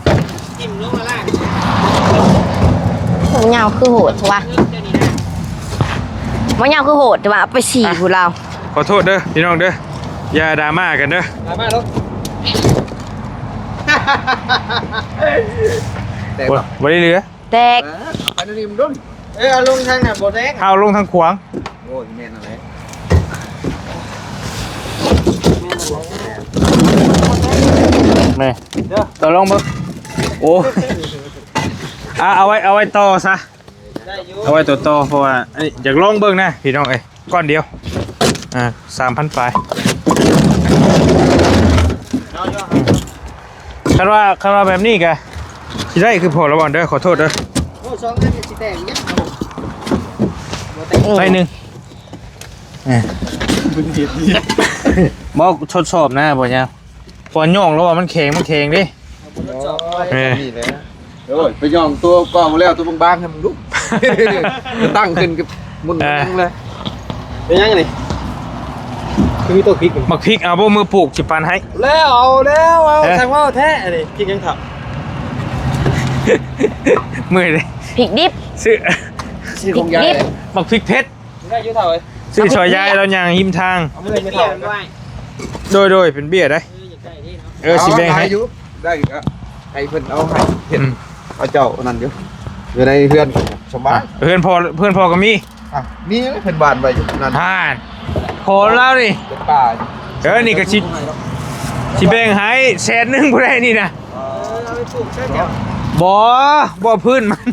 ໂອ້ ຍາວຄືໂຫດແທ້ວະ ບໍ່ຍາວຄືໂຫດແທ້ວະ ເອົາໄປສີ່ ອ່ະ ພຸ້ນລາວ. ຂໍໂທດເດີພີ່ນ້ອງເດີ ຢ່າດຣາມາກັນເດີ ດຣາມາລົງ. ແຕກ ໂອ້ຍ ບໍ່ ບໍ່ໄດ້ເຫຼືອ. ແຕກ ເອີ ອັນນີ້ມັນດົນ ເອີ ເອົາລົງທາງນັ້ນບໍ່ແຕກ ເອົາລົງທາງຂວາງ. ໂອ້ຍ ແມ່ນນັ້ນແຫຼະ ແມ່ນ ເດີ ຕໍ່ລອງເບິ່ງ. ໂອ້ ອ່ະ ເອົາໄວ້ ເອົາໄວ້ຕໍ່ຊະ ໄດ້ຢູ່ ເອົາໄວ້ຕໍ່ໆ ເພາະວ່າ ອັນນີ້ຢາກລອງເບິ່ງນະ ພີ່ນ້ອງເອີຍ. ກ້ອນດຽວ ອ່າ ສາມພັນປາຍ. ຄັນວ່າ ຄັນວ່າແບບນີ້ກະຊິໄດ້ຄືພໍລະບໍ່ເດີ ຂໍໂທດເດີ. ໂອ້ ສອງອັນນີ້ຊິແຕກຍັງ ໜ້ອຍໜຶ່ງ. ເອີ ບໍ່ ທົດສອບນະ ບໍ່ຍາກ. ເພາະວ່າຍ່ອງແລ້ວວ່າມັນແຂງ ມັນແຂງເດ້. ເອົາບໍ່ທົດສອບໄວ້ ເອີ ນີ້ແຫຼະ. ໂອ້ຍ ໄປຍ່ອງຕົວເກົ່າແລ້ວ ຕົວບາງໆ ໃຫ້ມັນລຸກ ຕັ້ງຂຶ້ນກັບ ໝຸ່ນ ເອີ ຍັງເລີຍ. ເປັນຫຍັງນີ້? ຄືມີຕົ້ນພິກນີ້. ໝາກພິກເອົາບໍ່? ມື້ປູກຊິປັ່ນໃຫ້. ແລ້ວເອົາ ແລ້ວເອົາ. ເອີ ຊ່າງເວົ້າແທ້ ອັນນີ້ພິກຫຍັງເຖົ້າ? ເມື່ອຍເດ້. ພິກດິບ. ຊື້ ຊື້ຂອງຍາຍ. ໝາກພິກເຜັດ. ໄດ້ຢູ່ເຖົ້າເອີຍ. ຊື້ຊ່ອຍຍາຍລາວຍ່າງຮິມທາງ. ເອົາມາເລີຍແມ່ເຖົ້າ. ໂດຍ ໂດຍ ເປັນເບ້ຍໄດ໋. ເອີ ຊິແບ່ງໃຫ້. ໄດ້ຢູ່ ໄດ້ກໍໃຫ້ເພິ່ນເອົາໃຫ້ເຮັດ. ອືມ ເອົາເຈົ້າອັນນັ້ນຢູ່ ຢູ່ໃນເຮືອນສະບາຍ. ເຮືອນພໍ່ ເຮືອນພໍ່ກໍມີ. ອ່ະ ມີເພິ່ນບ້ານໄວ້ຢູ່ນັ້ນ. ຫານ ຂໍລາວນີ້ ເປັນປ່າ. ເອີ ນີ້ກໍຊິ ຊິແບ່ງໃຫ້ແສນໜຶ່ງຜູ້ໃດນີ້ນະ. ເອີ ເອົາໄປປູກໃຊ້ແຖວ. ບໍ່ ບໍ່ພື້ນມັນ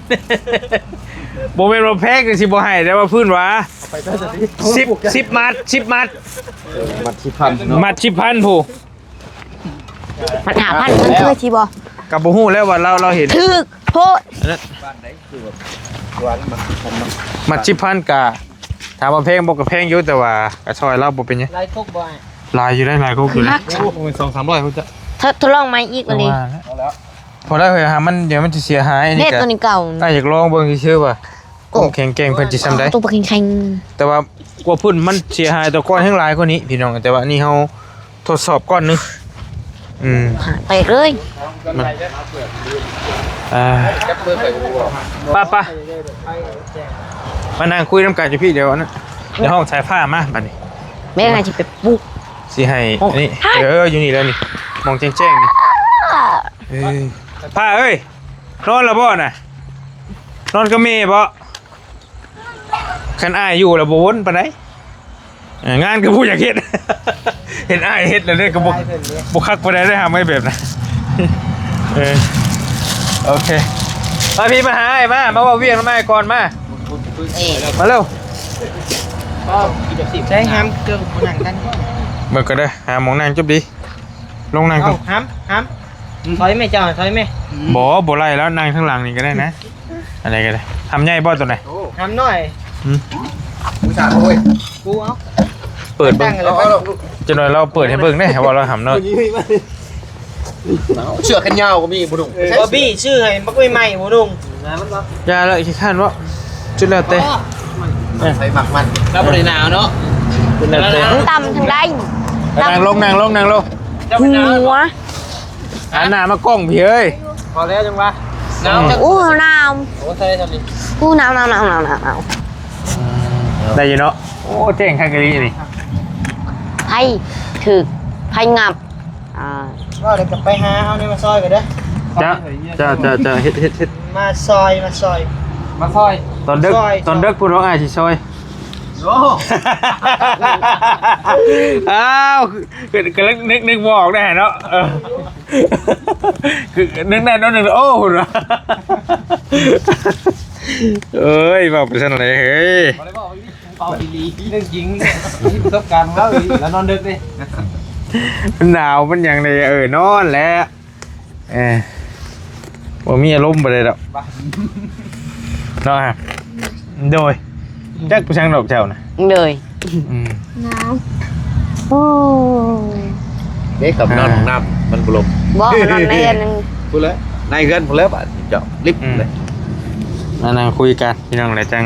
ບໍ່ແມ່ນວ່າແພງຈັ່ງຊິບໍ່ໃຫ້ ແຕ່ວ່າພື້ນຫວາ. ເອົາໄປໄດ້ຊະຕິ ສິບ ສິບມັດ ສິບມັດ. ມັດສິບພັນເນາະ. ມັດສິບພັນພຸ້ນ. ມັດຫ້າພັນ ມັນຄືຊິບໍ່? ກໍບໍ່ຮູ້ແລ້ວວ່າລາວ ລາວເຫັນຖືກໂພດ. ອັນນັ້ນ ບ້ານໃດຄືວ່າ ວ່າມັດສິບພັນເນາະ. ມັດສິບພັນກະ ຖາມວ່າແພງບໍ່? ກໍແພງຢູ່ ແຕ່ວ່າກໍຊ່ອຍລາວບໍ່ເປັນຫຍັງ. ຫຼາຍຄົກບໍ່ອ້າຍ? ຫຼາຍຢູ່ໄດ໋ ຫຼາຍຄົກຢູ່ເດ. ໂອ້ ສອງສາມຮ້ອຍພຸ້ນຈ້ະ. ທົດ ທົດລອງໃໝ່ອີກ ເພາະວ່າ ເລີຍ ພໍແລ້ວ. ເຮີ້ຍ ຫາມັນ ດຽວມັນຊິເສຍຫາຍ. ອັນນີ້ກໍ ເຮັດຕົວນີ້ເກົ່າ ອ້າຍຢາກລອງເບິ່ງຊື່ໆວ່າ ໂອ້ ຄວາມແຂງແກ່ງເພິ່ນຊິຊ່ຳໃດ. ໂຕບັກແຂງໆ. ແຕ່ວ່າກວ່າພື້ນມັນເສຍຫາຍແຕ່ກ່ອນແຮງຫຼາຍກວ່ານີ້ພີ່ນ້ອງ, ແຕ່ວ່າອັນນີ້ເຮົາທົດສອບກ້ອນໜຶ່ງ. ອືມ ແຕກເລີຍ. ມັນ ອ່າ ໄປໆ ມານັ່ງຄຸຍນຳກັນຢູ່ພີ້. ດຽວອັນນັ້ນ ດຽວຫ້ອງສາຍຟ້າມາບັດນີ້. ແມ່ນ ຊິໄປປຸກ ຊິໃຫ້ ໂອ້ ອັນນີ້ ເອີ ຢູ່ນີ້ແລ້ວນີ້ ມອງແຈ້ງໆນີ້. ເອີ ຟ້າເອີຍ ນອນແລ້ວບໍ່ນະ? ນອນກັບແມ່ບໍ່? ຄັນອ້າຍຢູ່ແລ້ວບໍ່ວົນປານໃດ. ເອີ ງານກໍບໍ່ຢາກເຮັດ ເຫັນອ້າຍເຮັດແລ້ວເດ້ ກໍບໍ່ ບໍ່ຄັກປານໃດເດ້ ຫາໄມ້ແບບນັ້ນ. ເອີ ໂອເຄ ມາພີ່ ມາຫາອ້າຍ ມາ ມາເວົ້າວຽກນຳອ້າຍກ່ອນ ມາ. ເອີ ມາເລັວ. ໃຊ້ຫາມເຄື່ອງຜູ້ນັ່ງກັນ ເບິ່ງກໍໄດ້ ຫາໝ່ອງນັ່ງຈົບດີ. ລົງນັ່ງ ເອົາ ຕອນ ຫາມ ຫາມ ອືມ ຖອຍແມ່ເຈົ້າ ຖອຍແມ່. ບໍ່ ບໍ່ໄລ່ແລ້ວ ນັ່ງທາງຫຼັງນີ້ກໍໄດ້ນະ. ອັນໃດກໍໄດ້. ຫາມໃຫຍ່ບໍ່ຕົວໃດ? ໂອ້ ຫາມນ້ອຍ. ອືມ ຜູ້ສາວ ໂອ້ຍ ກູເອົາ ເປີດເບິ່ງ. ເອົາ ເອົາ ຈັກໜ່ອຍລາວເປີດໃຫ້ເບິ່ງເດ້ ວ່າລາວຫາມນ້ອຍ. ເສື້ອແຂນຍາວກໍມີບໍ່ນຸ່ງ. ເອີ ບອບບີ້ຊື້ໃຫ້ບັກໃໝ່ໆບໍ່ນຸ່ງ. ຢ່າລະ ຂີ້ຄ້ານເວົ້າ. ຈຸດແລ້ວແຕ່ ອໍ ເອີ ໃຜມັກມັນ ລາວບໍ່ໄດ້ໜາວເນາະ. ຈຸດແລ້ວແຕ່ ມັນຕ່ຳທາງໃດ? ນັ່ງລົງ ນັ່ງລົງ ນັ່ງລົງ. ຫົວ ຫັນໜ້າມາກ້ອງພີ້ເອີຍ. ພໍແລ້ວຈັ່ງວ່າ ໜາວ. ໂອ້ ໜາວ. ໂອ້ ໃສ່ຊ່ຳນີ້. ໂອ້ ໜາວ ໜາວ ໜາວ. ອືມ ໄດ້ຢູ່ເນາະ. ໂອ້ ແຈ້ງຄັກອີ່ຫຼີນີ້. ໃຜຖືກ ໃຜຫງັບ. ອ່າ ວ່າແລ້ວກໍໄປຫາເອົານີ້ມາຊ່ອຍກັນເດີ. ເຈົ້າ ເຈົ້າ ເຈົ້າ ເຈົ້າ ເຮັດ ເຮັດ ເຮັດ ມາຊ່ອຍ ມາຊ່ອຍ ມາຊ່ອຍ. ຕອນເດິກ ຕອນເດິກພຸ້ນ ນ້ອງອ້າຍຊິຊ່ອຍ. ໂອ້ ອ້າວ ກຳລັງນຶກ ນຶກບໍ່ອອກໄດ້ເນາະ. ເອີ ຄື ນຶກໄດ້ເນາະ ນຶກ ໂອ້ ເອີຍ ເວົ້າໄປຊັ້ນແຫຼະເຮີ້ຍ. ເວົ້າອີ່ຫຼີ ເລື່ອງຈິງ ມີປະສົບການຂອງລາວອີ່ຫຼີ ລາວນອນເດິກເດ້. ມັນໜາວ ມັນຫຍັງເດ້ ເອີ ນອນແຫຼະ. ເອີ ບໍ່ມີອາລົມປານໃດດອກເນາະ. ໂດຍ ຈັກໄປທາງດອກເຈົ້ານະ. ໂດຍ ອືມ ໜາວ. ໂອ້ຍ ເດ້ ກັບນອນຫ້ອງນ້ຳມັນບໍ່ລົມ. ບໍ່ ນອນໃນເຮືອນພຸ້ນແຫຼະ ໃນເຮືອນພຸ້ນແຫຼະ. ບາດນີ້ເຈົ້າລິບເລີຍ. ມານັ່ງຄຸຍກັນພີ່ນ້ອງ ແລ້ວຈັ່ງ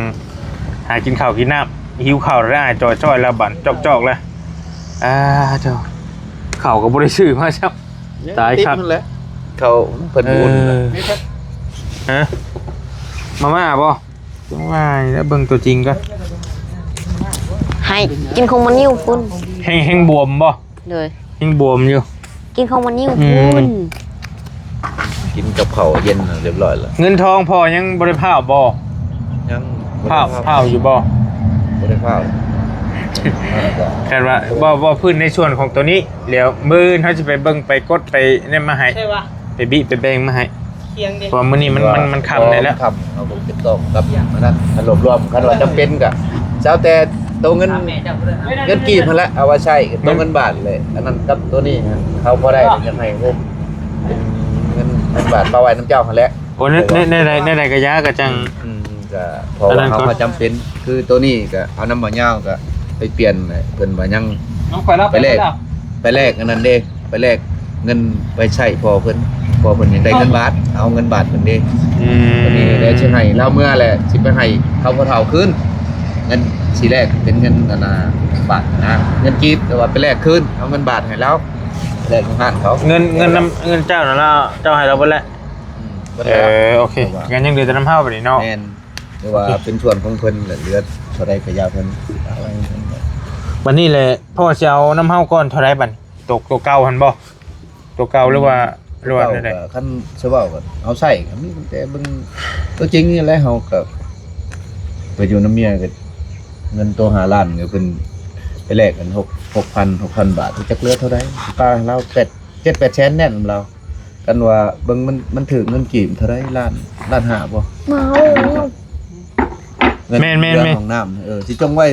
ຫາກິນເຂົ້າກິນນ້ຳ. ຫິວເຂົ້າແລ້ວ ຈ່ອຍໆ ແລ້ວບາດ ຈອກໆ ແລ້ວ. ອ່າ ເຈົ້າ ເຂົ້າກໍບໍ່ໄດ້ຊື້ມາຊ້ຳ. ຕາຍຄັກ ເຂົ້າເພິ່ນບຸນ. ເອີ ຮະ ມາມ່າບໍ່? ຈັ່ງວ່າແລ້ວ ເບິ່ງຕົວຈິງກ່ອນ. ໃຫ້ກິນຂອງມັນຢູ່ພຸ້ນ. ແຮງ ແຮງບວມບໍ່? ໂດຍ ຍັງບວມຢູ່. ກິນຂອງມັນຢູ່ ອືມ ພຸ້ນ. ກິນກັບເຂົ້າເຢັນລຽບຮ້ອຍແລ້ວ. ເງິນທອງພໍ່ຍັງບໍ່ໄດ້ພ້າວບໍ່? ຍັງ. ພ້າວ ພ້າວຢູ່ບໍ່? ບໍ່ໄດ້ພ້າວ. ແຕ່ວ່າ ເວົ້າ ເວົ້າພື້ນໃນສ່ວນຂອງໂຕນີ້ ແລ້ວມື້ອື່ນເຮົາຊິໄປເບິ່ງ ໄປກົດ ໄປນັ້ນມາໃຫ້ ໃຊ່ວະ? ໄປບິໄປແບ່ງມາໃຫ້. ຄຽງເດ້ ເພາະວ່າມື້ນີ້ມັນ ມັນ ມັນຄ່ຳແລ້ວ ຄ່ຳ ເຮົາກໍເປັນຕ້ອງກັບອັນນັ້ນ ຄັນລວມໆ ຄັນວ່າຈຳເປັນກໍ ເອົາແຕ່ໂຕເງິນ ເງິນກີບຫັ້ນແຫຼະ ເອົາໄວ້ໃຊ້ ໂຕເງິນບາດແຫຼະ. ອັນນັ້ນກັບໂຕນີ້ ເຮົາພໍໄດ້ ຢາກໃຫ້ໂຮມເປັນເງິນ ເງິນບາດ ຝາກໄວ້ນຳເຈົ້າຫັ້ນແຫຼະ. ໂອ້ ແນວ ແນວ ແນວໃດ ແນວໃດກໍຢ່າ ກໍຈັ່ງ ອືມ ກໍເພາະວ່າເຮົາ ເຮົາຈຳເປັນ ຄືໂຕນີ້ກໍເອົານຳບ່າວຍາວ ກໍໄປປ່ຽນ ເພິ່ນວ່າຍັງ ໄປແລກ ໄປແລກອັນນັ້ນເດ້ ໄປແລກເງິນໄປໃຊ້ພໍ່ເພິ່ນ ພໍ່ເພິ່ນຢາກໄດ້ເງິນບາດ ເອົາເງິນບາດເພິ່ນເດ້. ອືມ ອັນນີ້ແຫຼະຊິໃຫ້ລາວເມືອແຫຼະ ຊິໄປໃຫ້ເຂົາຜູ້ເຖົ້າຄືນ. ເງິນຊິແລກເປັນເງິນອັນນ່າບາດນະ ເງິນກີບ ແຕ່ວ່າໄປແລກຄືນ ເອົາເງິນບາດໃຫ້ລາວ ແລກຢູ່ຮ້ານເຂົາ ເງິນ ເງິນນຳ ເງິນເຈົ້ານັ້ນລະ ເຈົ້າໃຫ້ລາວເບິດແລ້ວ ອືມ ເບິດແລ້ວ ເອີ ໂອເຄ ແຕ່ວ່າ ກໍຍັງເຫຼືອແຕ່ນຳເຮົາບັດນີ້ເນາະ ແມ່ນ ແຕ່ວ່າເປັນສ່ວນຂອງເພິ່ນ ເຫຼືອເທົ່າໃດກໍຢ່າເພິ່ນ ເອົາໄວ້ ບັດນີ້ແຫຼະ ພໍ່ຊິເອົານຳເຮົາກ່ອນເທົ່າໃດບັດນີ້ ໂຕ ໂຕເກົ່າຫັ້ນບໍ່? ຕົວເກົ່າ ຫຼືວ່າ ຫຼືວ່າແນວໃດ? ຄັນຊິເວົ້າກໍເຮົາໃຊ້ກໍມີແຕ່ເບິ່ງຕົວຈິງນີ້ແຫຼະ ເຮົາກໍໄປຢູ່ນຳເມຍກໍເງິນໂຕຫ້າລ້ານ ກໍເພິ່ນໄປແລກກັນຫົກ ຫົກພັນ ຫົກພັນບາດ ຈັກເຫຼືອເທົ່າໃດ ປາໃຫ້ລາວແປດ ເຈັດແປດແສນແໜ້ນນຳລາວ ກັນວ່າເບິ່ງມັນ ມັນຖືກເງິນກີບເທົ່າໃດ ລ້ານ ລ້ານຫ້າບໍ່? ເງິນ ແມ່ນໆໆ ເຮືອນຫ້ອງນ້ຳ ເອີ ຊິຈົ່ງໄວ້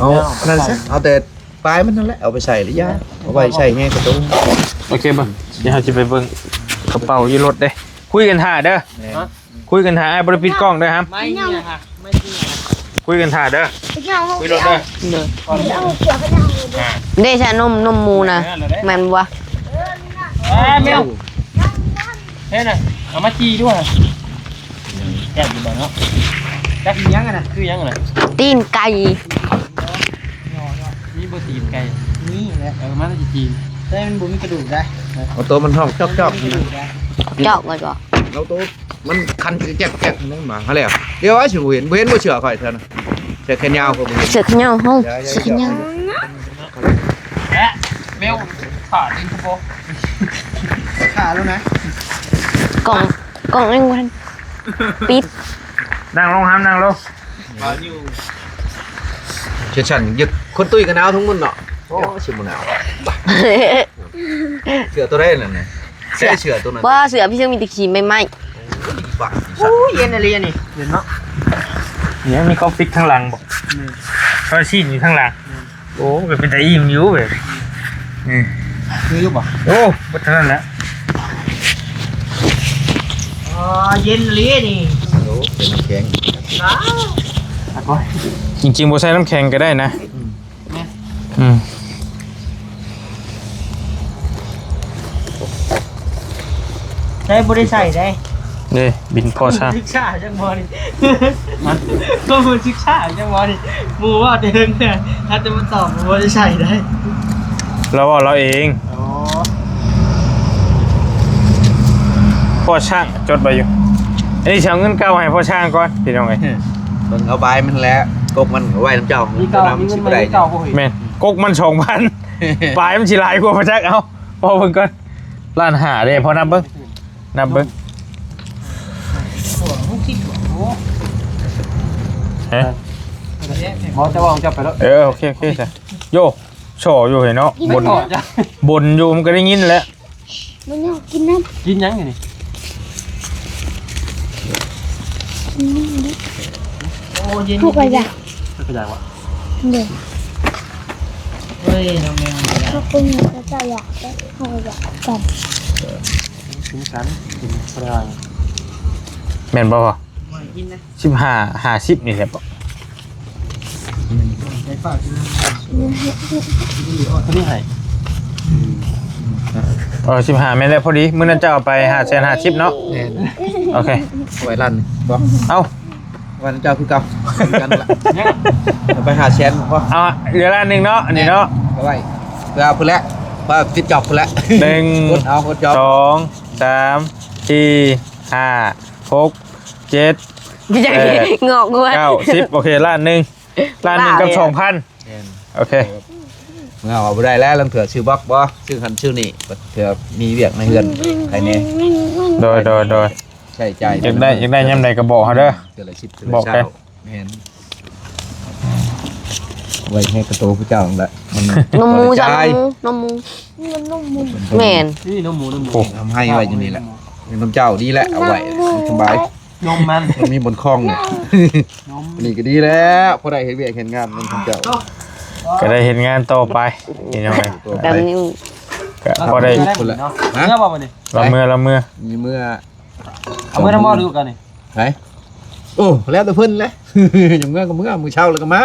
ເອົານັ້ນຊະ ເອົາແຕ່ປາຍມັນນັ້ນແຫຼະ ເອົາໄປໃສ່ລະຢ່າ ເອົາໄວ້ໃສ່ແຮງກະໂຕ. ໂອເຄເບິ່ງ ດຽວເຮົາຊິໄປເບິ່ງກະເປົາຢູ່ລົດເດ້ ຄຸຍກັນຖ້າເດີ ແມ່ນ ຄຸຍກັນຖ້າ ອ້າຍບໍ່ໄດ້ປິດກ້ອງເດີ ຫຳ ໄມ້ນີ້ນະ ໄມ້ນີ້ນະ ຄຸຍກັນຖ້າເດີ ໄປເອົາ ຄຸຍລົດເດີ ເດີ ເດຊະ ນົມ ນົມໝູນະ ເອີ ນັ້ນແຫຼະເດ້ ແມ່ນບໍ່ວະ? ເອີ ນີ້ນະ ອ່າ ແມວ ເຮັດນະ ເອົາມາຈີ່ດ້ວຍ ແຊບຢູ່ບໍ່ເນາະ? ຈັກອີ່ຫຍັງຫັ້ນນະ ຄືຫຍັງຫັ້ນນະ? ຕີນໄກ່ ມີບໍ່ຕີນໄກ່? ມີແຫຼະ ເອີ ມັນຊິຕີນ ແຕ່ມັນບໍ່ມີກະດູກໄດ໋ ເອົາໂຕມັນຮ້ອງຈອກໆ ມັນບໍ່ມີກະດູກໄດ໋ ຈອກໄວ້ບໍ່? ເອົາໂຕມັນຄັນແຈກໆ ນັ້ນມາ ຫັ້ນແຫຼະ ດຽວອ້າຍຊິບໍ່ເຫັນ ບໍ່ເຫັນບໍ່ເຊື່ອຂ້ອຍເທື່ອນະ ເສື້ອແຂນຍາວກໍບໍ່ເຫັນ ເສື້ອແຂນຍາວເຮົາ ເສື້ອແຂນຍາວ ແລະ ແມວຂາດອີກບໍ່? ຂາດແລ້ວນະ ກ້ອງ ກ້ອງຍັງບໍ່ທັນປິດ ນັ່ງລົງຫຳ ນັ່ງລົງ ເຮັດຊັ້ນ ຢາກຄົນຕຸ້ຍກໍໜາວທັງໝົດເນາະ ໂອ້ ຊິບໍ່ໜາວ ເສື້ອໂຕໃດນັ້ນນະ? ເສື້ອ ເສື້ອໂຕນັ້ນ ບໍ່ ເສື້ອພີ່ເຊິ່ງມີແຕ່ຂີ້ໃໝ່ໆ ໂອ້ຍ ເຢັນອີ່ຫຼີອັນນີ້ ເຢັນເນາະ ຍັງມີຄອມຟິກທາງຫຼັງບໍ່? ແມ່ນ ເຂົາຊີ້ນຢູ່ທາງຫຼັງ ແມ່ນ ໂອ້ ກໍເປັນຕາອີ່ມຢູ່ເວີຍ ອືມ ຄືຢູ່ບໍ່? ໂອ້ ເບິດເທົ່ານັ້ນແຫຼະ ອໍ ເຢັນອີ່ຫຼີນີ້ ໂອ້ ເປັນແຂງ ໜາວ ອາ ກໍ ຈິງໆ ບໍ່ໃສ່ນ້ຳແຂງກໍໄດ້ນະ ອືມ ແມ່ນ ອືມ ໃສ່ບໍ່ໄດ້ໃສ່ເດ້ ນີ້ບິນພໍຊ່າງ ສຶກສາຈັ່ງບໍ່ນີ້ ຮະ ກໍບໍ່ສຶກສາຈັ່ງບໍ່ນີ້ ໝູ່ເວົ້າແຕ່ເທິງແທ້ ຖ້າຈະມາຕອບບໍ່ໄດ້ໃສ່ໄດ້ ລາວເວົ້າລາວເອງ ອໍ ພໍຊ່າງ ຈົດໄວ້ຢູ່ ອັນນີ້ຊິເອົາເງິນເກົ່າໃຫ້ພໍຊ່າງກ່ອນ ພີ່ນ້ອງເອີຍ ເບິ່ງເອົາບາຍມັນແຫຼະ ກົກມັນໄວ້ນຳເຈົ້າ ມີເກົ່າ ມີເງິນໃໝ່ ເຈົ້າບໍ່ເຫັນ ແມ່ນ ກົກມັນສອງພັນ ປາຍມັນຊິຫຼາຍກວ່າບໍ່ຈັກ ເອົາ ພໍເບິ່ງກ່ອນ ລ້ານຫ້າເດ້ ພໍນັບເບິ່ງ ນັບເບິ່ງ ຮະ ບໍ່ ເຈົ້າເວົ້າຂອງເຈົ້າໄປໂລດ ເອີ ໂອເຄ ໂອເຄ ໂຢ ສໍ້ຢູ່ເຫັນເນາະ ບົນ ບົນຢູ່ ມັນກໍໄດ້ຍິນແຫຼະ ມັນຢາກກິນນ້ຳ ກິນຫຍັງນີ້? ກິນນ້ຳເດ້ ໂອ້ ເຢັນ ເຮົາກໍຢາກ ເຮົາກໍຢາກວະ ເດ້ ເຮີ້ຍ ນ້ອງແມວ ເຮົາກໍຢາກ ເຮົາກໍຢາກ ເຮົາກໍຢາກກັນ ກິນກັນ ກິນພະລາງ ແມ່ນບໍ່ພໍ່? ບໍ່ໃຫ້ກິນນະ ສິບຫ້າ ຫ້າສິບນີ້ແຫຼະບໍ ໄດ້ຝາກຢູ່ນະ ຕົວນີ້ໃຫ້ ເອີ ສິບຫ້າ ແມ່ນແລ້ວ ພໍດີ ມື້ນັ້ນເຈົ້າເອົາໄປຫ້າແສນຫ້າສິບເນາະ ແມ່ນ ໂອເຄ ໄວ້ລ້ານໜຶ່ງບໍ ເອົ້າ ໄວ້ນຳເຈົ້າຄືເກົ່າ ຄືກັນລະ ເອົາໄປຫ້າແສນພໍ ເອົາເຫຼືອລ້ານໜຶ່ງເນາະ ອັນນີ້ເນາະ ເອົາໄວ້ເພື່ອພຸ້ນແຫຼະ ເພື່ອປິດຈອບພຸ້ນແຫຼະ ໜຶ່ງ ກົດເອົາ ກົດຈອບ ສອງ ສາມ ສີ່ ຫ້າ ຫົກ ເຈັດ ແປດ ງອກຫົວ ເກົ້າ ສິບ ໂອເຄ ລ້ານໜຶ່ງ ລ້ານໜຶ່ງກັບສອງພັນ ແມ່ນ ໂອເຄ ເມື່ອເອົາບໍ່ໄດ້ແລ້ວ ລາງເທື່ອຊື້ບັອກບໍ່ ຊື້ຫັ້ນຊື້ນີ້ ເທື່ອມີວຽກໃນເຮືອນໃຜແດ່ ໂດຍ ໂດຍ ໂດຍ ໃຊ້ຈ່າຍ ຢາກໄດ້ ຢາກໄດ້ຍາມໃດກໍບອກເຮົາເດີ ເທື່ອລະສິບ ເທື່ອລະຊາວ ແມ່ນ ໄວ້ໃຫ້ກະໂຕຜູ້ເຈົ້າຫັ້ນແຫຼະ ມັນ ນົມໝູ ບໍ່ໄດ້ຈ່າຍ ນົມໝູ ນົມໝູ ແມ່ນ ນີ້ນົມໝູ ນົມໝູ ໂອ້ ທຳໃຫ້ໄວ້ຢູ່ນີ້ແຫຼະ ເປັນນຳເຈົ້າດີແຫຼະ ເອົາໄວ້ ນຳໝູ ມັນສະບາຍ ນົມມັນ ມັນມີບ່ອນຄອງນີ້ ນົມ ນີ້ກໍດີແລ້ວ ພໍໄດ້ເຮັດວຽກເຮັດງານນຳເຈົ້າ ກໍໄດ້ເຮັດງານຕໍ່ໄປ ພີ່ນ້ອງເອີຍ ແບບນີ້ ກໍພໍໄດ້ ໄດ້ບໍ່ນີ້ເນາະ ເມືອບໍ່ບັດນີ້ ລະເມືອ ລະເມືອ ມີເມືອ ເອົາເມືອນຳບໍ່ລູກກັນນີ້ ໃຜ? ໂອ້ ແລ້ວແຕ່ເພິ່ນແຫຼະ ຢາກເມືອກໍເມືອ ມື້ເຊົ້າແລ້ວກໍມາ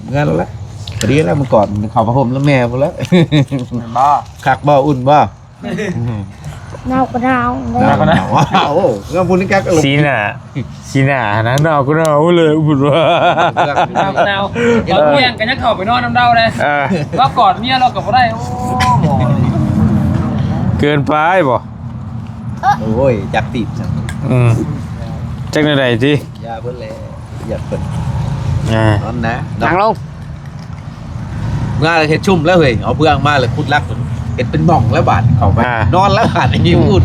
ເມືອແລ້ວແຫຼະ ພໍດີແລ້ວ ມື້ກ່ອນເຂົ້າຜ້າຫົ່ມນຳແມ່ພຸ້ນແຫຼະ ແມ່ນບໍ່? ຄັກບໍ່? ອຸ່ນບໍ່? ອືມ ໜາວກໍໜາວເດີ ໜາວກໍໜາວ ໂອ້ ເລື່ອງພຸ້ນນີ້ກໍ ສີໜ້າ ສີໜ້າຫັ້ນນະ ໜາວກໍໜາວເລີຍພຸ້ນວ່າ ໜາວກໍໜາວ ເອີ ບາງເທື່ອກໍຍັງເຂົ້າໄປນອນນຳລາວເດ້ ເອີ ລາວກອດເມຍລາວກໍບໍ່ໄດ້ ໂອ້ ເກີນໄປບໍ່? ໂອ້ຍ ຈັກຕີບຊັ້ນ ອືມ ຈັກແນວໃດຕິ ຢ່າເພິ່ນແຫຼະ ຢ່າເພິ່ນ ອ່າ ນອນນະ ນັ່ງລົງ. ເມື່ອເຮັດຊຸ່ມແລ້ວເຮີ້ຍ ເອົາເບືອງມາແລ້ວຂຸດຫຼັກ ເຮັດເປັນໝ່ອງແລ້ວບາດເຂົ້າໄປ ອ່າ ນອນແລ້ວບາດນີ້ ອຸ່ນ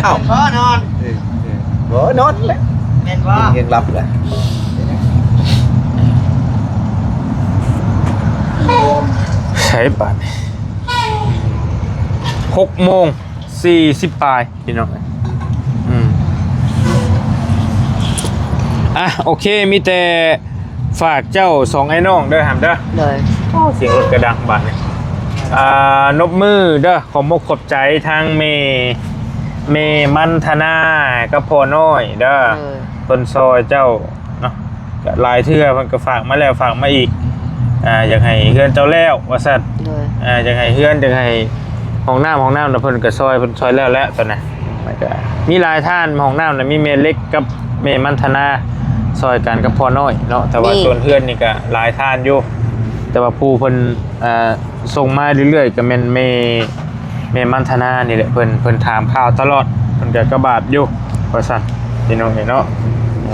ເອົ້າ ບໍ່ນອນ ເອີ ເອີ ບໍ່ນອນແລ້ວ ແມ່ນບໍ່ ຍັງຫຼັບແລ້ວ ໃສບາດນີ້ ຫົກໂມງສີ່ສິບປາຍ ພີ່ນ້ອງ ອືມ ອ່ະ ໂອເຄ ມີແຕ່ຝາກເຈົ້າສອງອ້າຍນ້ອງເດີ ຫຳເດີ ໂດຍ ໂອ້ ສຽງລົດກະດັງບາດນີ້ ອ່າ ນົບມືເດີ ຂອບມົກຂອບໃຈທາງແມ່ ແມ່ມັນທະນາກັບພໍ່ນ້ອຍເດີ ໂດຍ ເພິ່ນຊ່ອຍເຈົ້າເນາະ ກະຫຼາຍເທື່ອເພິ່ນກະຝາກມາແລ້ວຝາກມາອີກ ອ່າ ຢາກໃຫ້ເຮືອນເຈົ້າແລ້ວວ່າຊັ້ນ ໂດຍ ອ່າ ຢາກໃຫ້ເຮືອນ ຢາກໃຫ້ຫ້ອງນ້ຳ ຫ້ອງນ້ຳນະ ເພິ່ນກະຊ່ອຍ ເພິ່ນຊ່ອຍແລ້ວແຫຼະຕອນນັ້ນ ມັນກະມີຫຼາຍທ່ານ ຫ້ອງນ້ຳນະ ມີແມ່ເລັກກັບແມ່ມັນທະນາຊ່ອຍກັນກັບພໍ່ນ້ອຍເນາະ ແຕ່ວ່າ ນີ້ ສ່ວນເຮືອນນີ້ກະຫຼາຍທ່ານຢູ່ ແຕ່ວ່າຜູ້ເພິ່ນ ອ່າ ສົ່ງມາເລື້ອຍໆ ກະແມ່ນແມ່ ແມ່ມັນທະນານີ້ແຫຼະ ເພິ່ນ ເພິ່ນຖາມຂ່າວຕະຫຼອດ ເພິ່ນກະກະບາບຢູ່ວ່າຊັ້ນ ພີ່ນ້ອງເອີຍເນາະ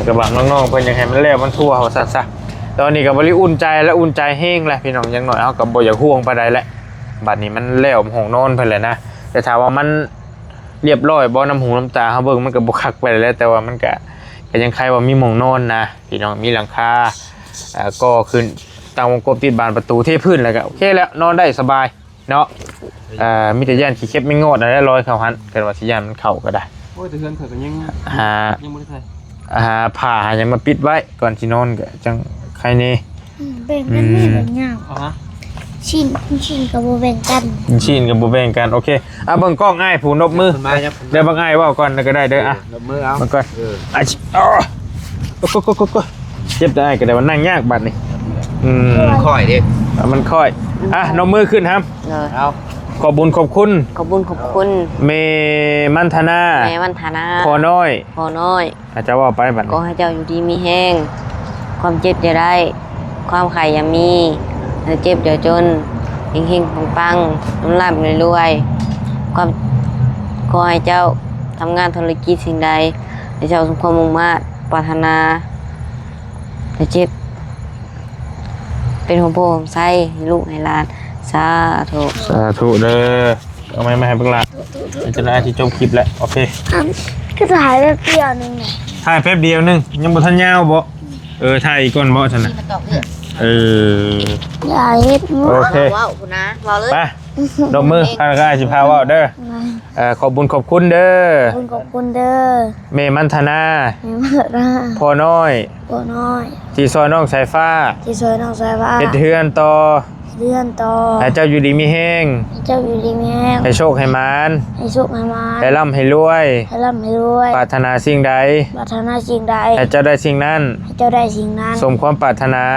ກະບາບນ້ອງໆ ເພິ່ນຢາກໃຫ້ມັນແລ້ວມັນທົ່ວວ່າຊັ້ນຊະ ຕອນນີ້ກະບໍ່ໄດ້ອຸ່ນໃຈແລ້ວ ອຸ່ນໃຈແຮງແລ້ວ ພີ່ນ້ອງ ຢ່າງໜ້ອຍເຮົາກະບໍ່ຢາກຫ່ວງປານໃດແຫຼະ ບາດນີ້ມັນແລ້ວຫ້ອງນອນເພິ່ນແຫຼະນະ ແຕ່ຖາມວ່າມັນ ລຽບຮ້ອຍບໍ່ ນຳຫູນຳຕາເຮົາເບິ່ງມັນກະບໍ່ຄັກປານໃດແຫຼະ ແຕ່ວ່າມັນກະ ກະຍັງໄຄວ່າມີໝ່ອງນອນນະ ພີ່ນ້ອງ ມີຫຼັງຄາ ເອີ ກໍ່ຂຶ້ນ ຕັ້ງວົງກົບ ຕິດບານປະຕູ ເທພື້ນ ແລ້ວກະໂອເຄແລ້ວ ນອນໄດ້ສະບາຍເນາະ ເອີ ມີແຕ່ຢ້ານຂີ້ເຂັບແມງງອດຫັ້ນແຫຼະ ລອຍເຂົ້າຫັ້ນ ຄັນວ່າຊິຢ້ານມັນເຂົ້າກະໄດ້ ໂອ້ຍ ແຕ່ເຮືອນຂ້ອຍກະຍັງ ຫາ ຍັງບໍ່ໄດ້ໃສ່ ຫາຜ້າຫາຫຍັງມາປິດໄວ້ ກ່ອນຊິນອນກະຈັ່ງໄຄແດ່ ອືມ ແບ່ງກັນແນ່ ອືມ ແບ່ງຍາກ ອ່າຮະ ຊີ້ນ ຊີ້ນກະບໍ່ແບ່ງກັນ ຊີ້ນກະບໍ່ແບ່ງກັນ ໂອເຄ ອ່ະ ເບິ່ງກ້ອງອ້າຍຜູ້ນົບມື ເດີ ບັກອ້າຍເວົ້າກ່ອນກະໄດ້ເດີ ອ່ະ ເອີ ນົບມືເອົາ ເບິ່ງກ່ອນ ເອີ ອ່ະ ໂອ້ ໂອ້ ໂອ້ ເຈັບແຕ່ອ້າຍກະໄດ້ວ່ານັ່ງຍາກບາດນີ້ ອືມ ມັນຄ່ອຍເດ້ ອ່ະ ມັນຄ່ອຍ ອ່ະ ນົບມືຂຶ້ນຫຳ ເອີ ເອົາ ຂອບບຸນຂອບຄຸນ ຂອບບຸນຂອບຄຸນ ແມ່ມັນທະນາ ແມ່ມັນທະນາ ພໍ່ນ້ອຍ ພໍ່ນ້ອຍ ອາ ເຈົ້າເວົ້າໄປບາດນີ້ ຂໍໃຫ້ເຈົ້າຢູ່ດີມີແຮງ ຄວາມເຈັບຢ່າໄດ້ ຄວາມໄຂ້ຢ່າມີ ຢ່າເຈັບຢ່າຈົນ ເຮັງໆ ປັງໆ ລ່ຳໆ ລວຍໆ ຄວາມ ຂໍໃຫ້ເຈົ້າທຳງານທຸລະກິດສິ່ງໃດ ໃຫ້ເຈົ້າສົມຄວາມມຸ່ງມາດປາດຖະໜາ ຢ່າເຈັບ ເປັນຮົ່ມໂພຮົ່ມໄຊໃຫ້ລູກໃຫ້ຫຼານ ສາທຸ ສາທຸເດີ ເອົາໄມ້ມາໃຫ້ບັກຫຼ້າ ເປັນຈັ່ງໃດຊິຈົບຄລິບແລ້ວ ໂອເຄ ອັນ ຄືຖ່າຍແປັບດຽວໜຶ່ງ ຖ່າຍແປັບດຽວໜຶ່ງ ຍັງບໍ່ທັນຍາວບໍ? ເອີ ຖ່າຍອີກກ່ອນບໍຊັ້ນນະ? ເອີ ຢ່າເຮັດ ໂອເຄ ເວົ້າພຸ້ນນະ ເວົ້າເລີຍ ໄປ ນົບມື ຂ້ານ້ອຍຊິພາເວົ້າເດີ ເອີ ຂອບບຸນຂອບຄຸນເດີ ຂອບບຸນຂອບຄຸນເດີ ແມ່ມັນທະນາ ແມ່ມັນທະນາ ພໍ່ນ້ອຍ ພໍ່ນ້ອຍ ທີ່ຊ່ອຍນ້ອງສາຍຟ້າ ທີ່ຊ່ອຍນ້ອງສາຍຟ້າ ເຮັດເຮືອນຕໍ່ ເຮືອນຕໍ່ ໃຫ້ເຈົ້າຢູ່ດີມີແຮງ ໃຫ້ເຈົ້າຢູ່ດີມີແຮງ ໃຫ້ໂຊກໃຫ້ໝານ ໃຫ້ໂຊກໃຫ້ໝານ ໃຫ້ລ່ຳໃຫ້ລວຍ ໃຫ້ລ່ຳໃຫ້ລວຍ ປາດຖະໜາສິ່ງໃດ ປາດຖະໜາສິ່ງໃດ ໃຫ້ເຈົ້າໄດ້ສິ່ງນັ້ນ ໃຫ້ເຈົ້າໄດ້ສິ່ງນັ້ນ ສົມຄວາມປາດຖະໜາ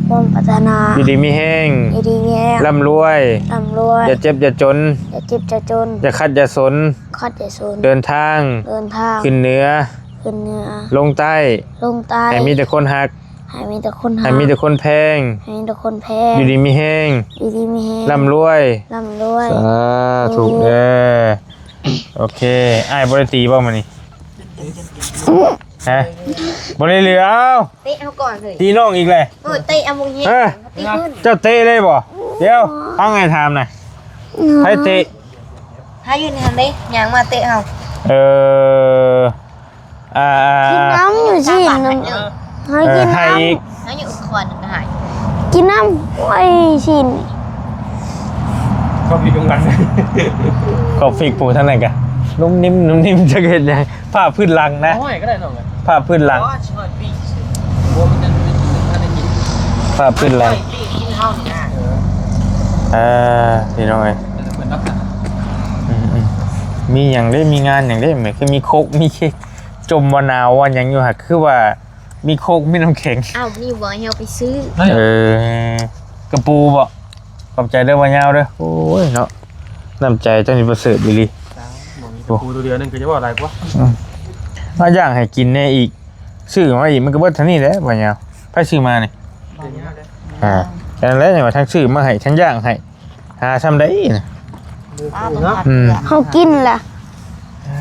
ຄວາມປາດຖະໜາ ຢູ່ດີມີແຮງ ຢູ່ດີມີແຮງ ລ່ຳລວຍ ລ່ຳລວຍ ຢ່າເຈັບຢ່າຈົນ ຢ່າເຈັບຢ່າຈົນ ຢ່າຂັດຢ່າສົນ ຂັດຢ່າສົນ ເດີນທາງ ເດີນທາງ ຂຶ້ນເໜືອ ຂຶ້ນເໜືອ ລົງໃຕ້ ລົງໃຕ້ ໃຫ້ມີແຕ່ຄົນຮັກ ໃຫ້ມີແຕ່ຄົນຮັກ ໃຫ້ມີແຕ່ຄົນແພງ ໃຫ້ມີແຕ່ຄົນແພງ ຢູ່ດີມີແຮງ ຢູ່ດີມີແຮງ ລ່ຳລວຍ ລ່ຳລວຍ ສາທຸເດີ ໂອເຄ ອ້າຍບໍ່ໄດ້ຕີບໍ່ມື້ນີ້? ຮະ? ບໍ່ໄດ້ເຫຼືອ ເອົາ ເຕະເຮົາກ່ອນເລີຍ ຕີນ້ອງອີກແຫຼະ ເອີ ເຕະເອົາໝົງເຮັດ ຮະ? ຕີຂຶ້ນ ເຈົ້າເຕະເລີຍບໍ່? ດຽວ ຟັງອ້າຍຖາມນະ ໃຜເຕະ? ໃຜຢູ່ໃນຫັ້ນເດ້ ຍ່າງມາເຕະເຮົາ ເອີ ອ່າ ກິນນ້ຳຢູ່ຊີ້ນນະ ເອີ ໃຫ້ກິນນ້ຳ ໃຫ້ອີກ ໃຫ້ຢູ່ຄອນກະໃຫ້ ກິນນ້ຳ ໂອ້ຍ ຊີ້ນ ເຂົ້າພິກຢູ່ຫຼັງ ເຂົ້າພິກຜູ້ທາງນັ້ນກະ ນຸ້ມນິ້ມ ນຸ້ມນິ້ມ ຈັກເຮັດຫຍັງ ຜ້າພື້ນຫຼັງນະ ເອົາຫ້ອຍກໍໄດ້ນ້ອງ ຜ້າພື້ນຫຼັງ ອໍ ຊິຫ້ອຍປີກ ໂອ້ ມັນຍັງ ມັນຍັງບໍ່ທັນໄດ້ກິນ ຜ້າພື້ນຫຼັງ ຫ້ອຍປີກກິນເຮົານີ້ນະ ເອີ ພີ່ນ້ອງເອີຍ ເອີ ເພິ່ນລັກສະນະ ອືມໆ ມີຫຍັງເດ້ ມີງານຫຍັງເດ້ ແມ່ນຄືມີໂຄກ ມີເຄັກ ຈົ່ມວ່າໜາວວ່າຫຍັງຢູ່ຫັ້ນ ຄືວ່າມີໂຄກ ມີນ້ຳແຂງ ອ້າວ ມີບໍ່ໃຫ້ເຮົາໄປຊື້ ເອີ ກະປູບໍ່? ຂອບໃຈເດີ ບ່າວຍາວເດີ ໂອ້ຍເນາະ ນ້ຳໃຈເຈົ້ານີ້ປະເສີດອີ່ຫຼີ ສາວ ບໍ່ມີ ໂອ້ ປູໂຕດຽວໜຶ່ງກໍຈະເວົ້າຫຼາຍກວ່າ ອືມ ເອົາ ຢາກໃຫ້ກິນແດ່ອີກ ຊື້ມາອີກ ມັນກໍເບິດເທົ່ານີ້ແຫຼະ ບໍ່ຍາວ ໃຜຊື້ມານີ້? ອ່າ ອັນນັ້ນແຫຼະ ຍັງວ່າທັງຊື້ມາໃຫ້ ທັງຢາກໃຫ້ ຫາຊ່ຳໃດນະ? ອືມ ເຮົາກິນລະ ອ່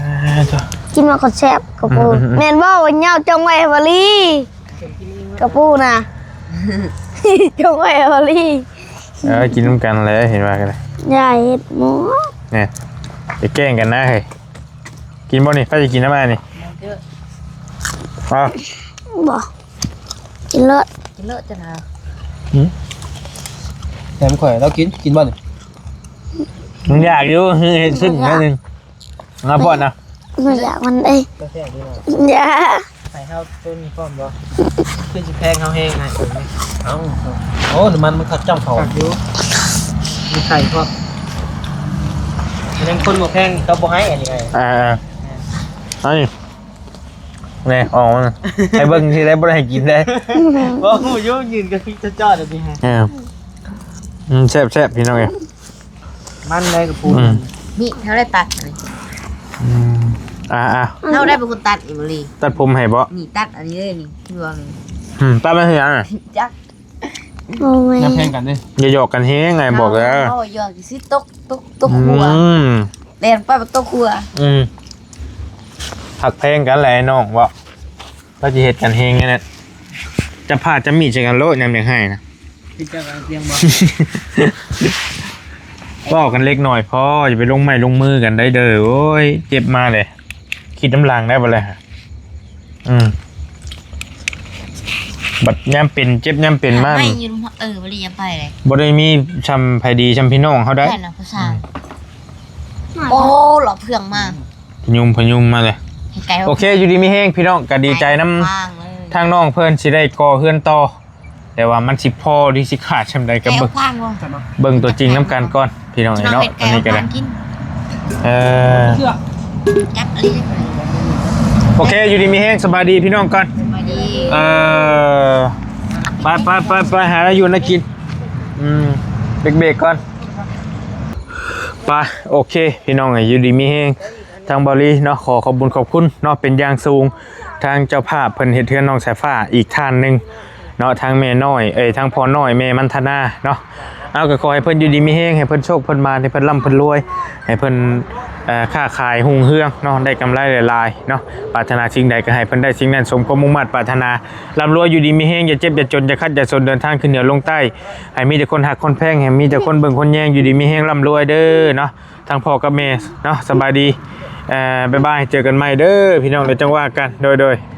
າ ກິນມາກໍແຊບ ກໍບໍ່ ອືມໆໆ ແມ່ນບໍ່ ວ່າຍາວຈົ່ງໄວ້ໃຫ້ບາລີ ກະປູນະ ຈົ່ງໄວ້ໃຫ້ບາລີ ເອີ ກິນນຳກັນແຫຼະ ເຫັນວ່າກັນ ຢ່າເຮັດໝູ ແນ່ ໄປແກ້ງກັນນະເຮີ້ຍ ກິນບໍ່ນີ້? ໃຜຈະກິນນຳອ້າຍນີ້? ເອົາ ບໍ່ ກິນເລີດ ກິນເລີດຈັ່ງນະ ຫືມ ແຖມຂ້ອຍ ລາວກິນ ກິນບໍ່ນີ້? ມັນຢາກຢູ່ ເຮັດຊຶ້ນໜ້ອຍໜຶ່ງ ມາປ້ອນນະ ບໍ່ຢາກມັນເດ້ ແຊບດີເນາະ ຢ່າ ໃຫ້ເຮົາໂຕນີ້ພ້ອມບໍ່? ຄືຊິແພງເຮົາແຮງນະ ເອົາ ໂອ້ ນ້ຳມັນມັນເຂົ້າຈ້ຳເຂົ້າ ຄັກຢູ່ ມີໄຂ່ພ້ອມ ອັນນັ້ນຄົນບໍ່ແພງກໍບໍ່ໃຫ້ອັນນີ້ໄງ ອ່າ ອັນນີ້ ແນ່ ອອກມາ ໃຫ້ເບິ່ງທີ່ໄດ້ ບໍ່ໄດ້ໃຫ້ກິນໄດ້ ບໍ່ຮູ້ຢູ່ ຢືນກັນພິກຈອດໆ ແບບນີ້ຮະ ເອີ ອືມ ແຊບໆ ພີ່ນ້ອງເອີຍ ມັນໄດ້ກະປູ ອືມ ນີ້ເຮົາໄດ້ຕັດນີ້ ອືມ ອ່າໆ ເຮົາໄດ້ເປັນຄົນຕັດອີ່ບໍລີ ຕັດຜົມໃຫ້ບໍ? ນີ້ຕັດອັນນີ້ເລີຍນີ້ ຄືວ່ານີ້ ອືມ ຕັດມາເຮັດຫຍັງ? ຈັກ ໂອ້ຍ ຢ່າແພງກັນເດ້ ຢ່າຫຍອກກັນແຮງ ອ້າຍບອກແລ້ວ ເຮົາຫຍອກຊິຕົກ ຕົກ ຕົກຫົວ ອືມ ແລ່ນໄປບໍ່ຕົກຫົວ ອືມ ຮັກແພງກັນແຫຼະນ້ອງເວົ້າ ກໍຊິເຮັດກັນແຮງແນວນັ້ນ ຈັບຜ້າຈັບມີດໃສ່ກັນໂລດ ຍາມຢາກໃຫ້ນະ ຄືເຈົ້າກະເຕຍງບໍ່ ເວົ້າກັນເລັກນ້ອຍພໍ ຢ່າໄປລົງໄມ້ລົງມືກັນໄດ້ເດີ ໂອ້ຍ ເຈັບມາເລີຍ ຄິດນຳຫຼັງໄດ້ບໍ່ລະ ອືມ ບັດຍາມເປັນເຈັບຍາມເປັນມາ ໄມ້ຢູ່ ເອີ ບໍ່ໄດ້ຍາມໄປເລີຍ ບໍ່ໄດ້ມີຊ່ຳໃຜດີຊ່ຳພີ່ນ້ອງເຮົາໄດ້ ແມ່ນນະ ຜູ້ຊາຍ ອືມ ໂອ້ ຫຼອບເພື່ອງມາ ພະຍຸມ ພະຍຸມມາເລີຍ ໃຫ້ໄກ ໂອເຄ ຢູ່ດີມີແຮງພີ່ນ້ອງ ກໍດີໃຈນຳ ໄປທາງເລີຍ ທາງນ້ອງເພິ່ນຊິໄດ້ກໍ່ເຮືອນຕໍ່ ແຕ່ວ່າມັນຊິພໍຫຼືຊິຂາດຊ່ຳໃດກໍເບິ່ງ ໄກອອກທາງບໍ່? ເບິ່ງຕົວຈິງນຳກັນກ່ອນພີ່ນ້ອງເອີຍເນາະ ອັນນີ້ກໍໄດ້ ເອີ ຈັບອັນນີ້ ໂອເຄ ຢູ່ດີມີແຮງ ສະບາຍດີພີ່ນ້ອງກ່ອນ ສະບາຍດີ ເອີ ໄປໆໆ ຫາແນວຢູ່ແນວກິນ ອືມ ເບຣກໆກ່ອນ ໄປ ໂອເຄ ພີ່ນ້ອງເອີຍ ຢູ່ດີມີແຮງ ທາງເບົາລີເນາະ ຂໍຂອບບຸນຂອບຄຸນເນາະ ເປັນຢ່າງສູງ ທາງເຈົ້າພາບເພິ່ນເຮັດເຮືອນນ້ອງສາຍຟ້າອີກທ່ານໜຶ່ງເນາະ ທາງແມ່ນ້ອຍ ເອີຍ ທາງພໍ່ນ້ອຍແມ່ມັນທະນາເນາະ ເອົາ ກໍຂໍໃຫ້ເພິ່ນຢູ່ດີມີແຮງ ໃຫ້ເພິ່ນໂຊກເພິ່ນໝານ ໃຫ້ເພິ່ນລ່ຳເພິ່ນລວຍ ໃຫ້ເພິ່ນ ເອີ ຄ້າຂາຍຮຸ່ງເຮືອງເນາະ ໄດ້ກຳໄລຫຼາຍໆເນາະ ປາດຖະໜາສິ່ງໃດກໍໃຫ້ເພິ່ນໄດ້ສິ່ງນັ້ນ ສົມຄວາມມຸ່ງມາດປາດຖະໜາ ລ່ຳລວຍ ຢູ່ດີມີແຮງ ຢ່າເຈັບຢ່າຈົນ ຢ່າຄັດຢ່າສົນ ເດີນທາງຂຶ້ນເໜືອລົງໃຕ້ ໃຫ້ມີແຕ່ຄົນຮັກຄົນແພງ ໃຫ້ມີແຕ່ຄົນເບິ່ງຄົນແຍງ ຢູ່ດີມີແຮງ ລ່ຳລວຍເດີເນາະ ທັງພໍ່ກັບແມ່ເນາະ ສະບາຍດີ ເອີ ບາຍບາຍ ເຈີກັນໃໝ່ເດີພີ່ນ້ອງ ດຽວຈັ່ງວ່າກັນ ໂດຍໆ.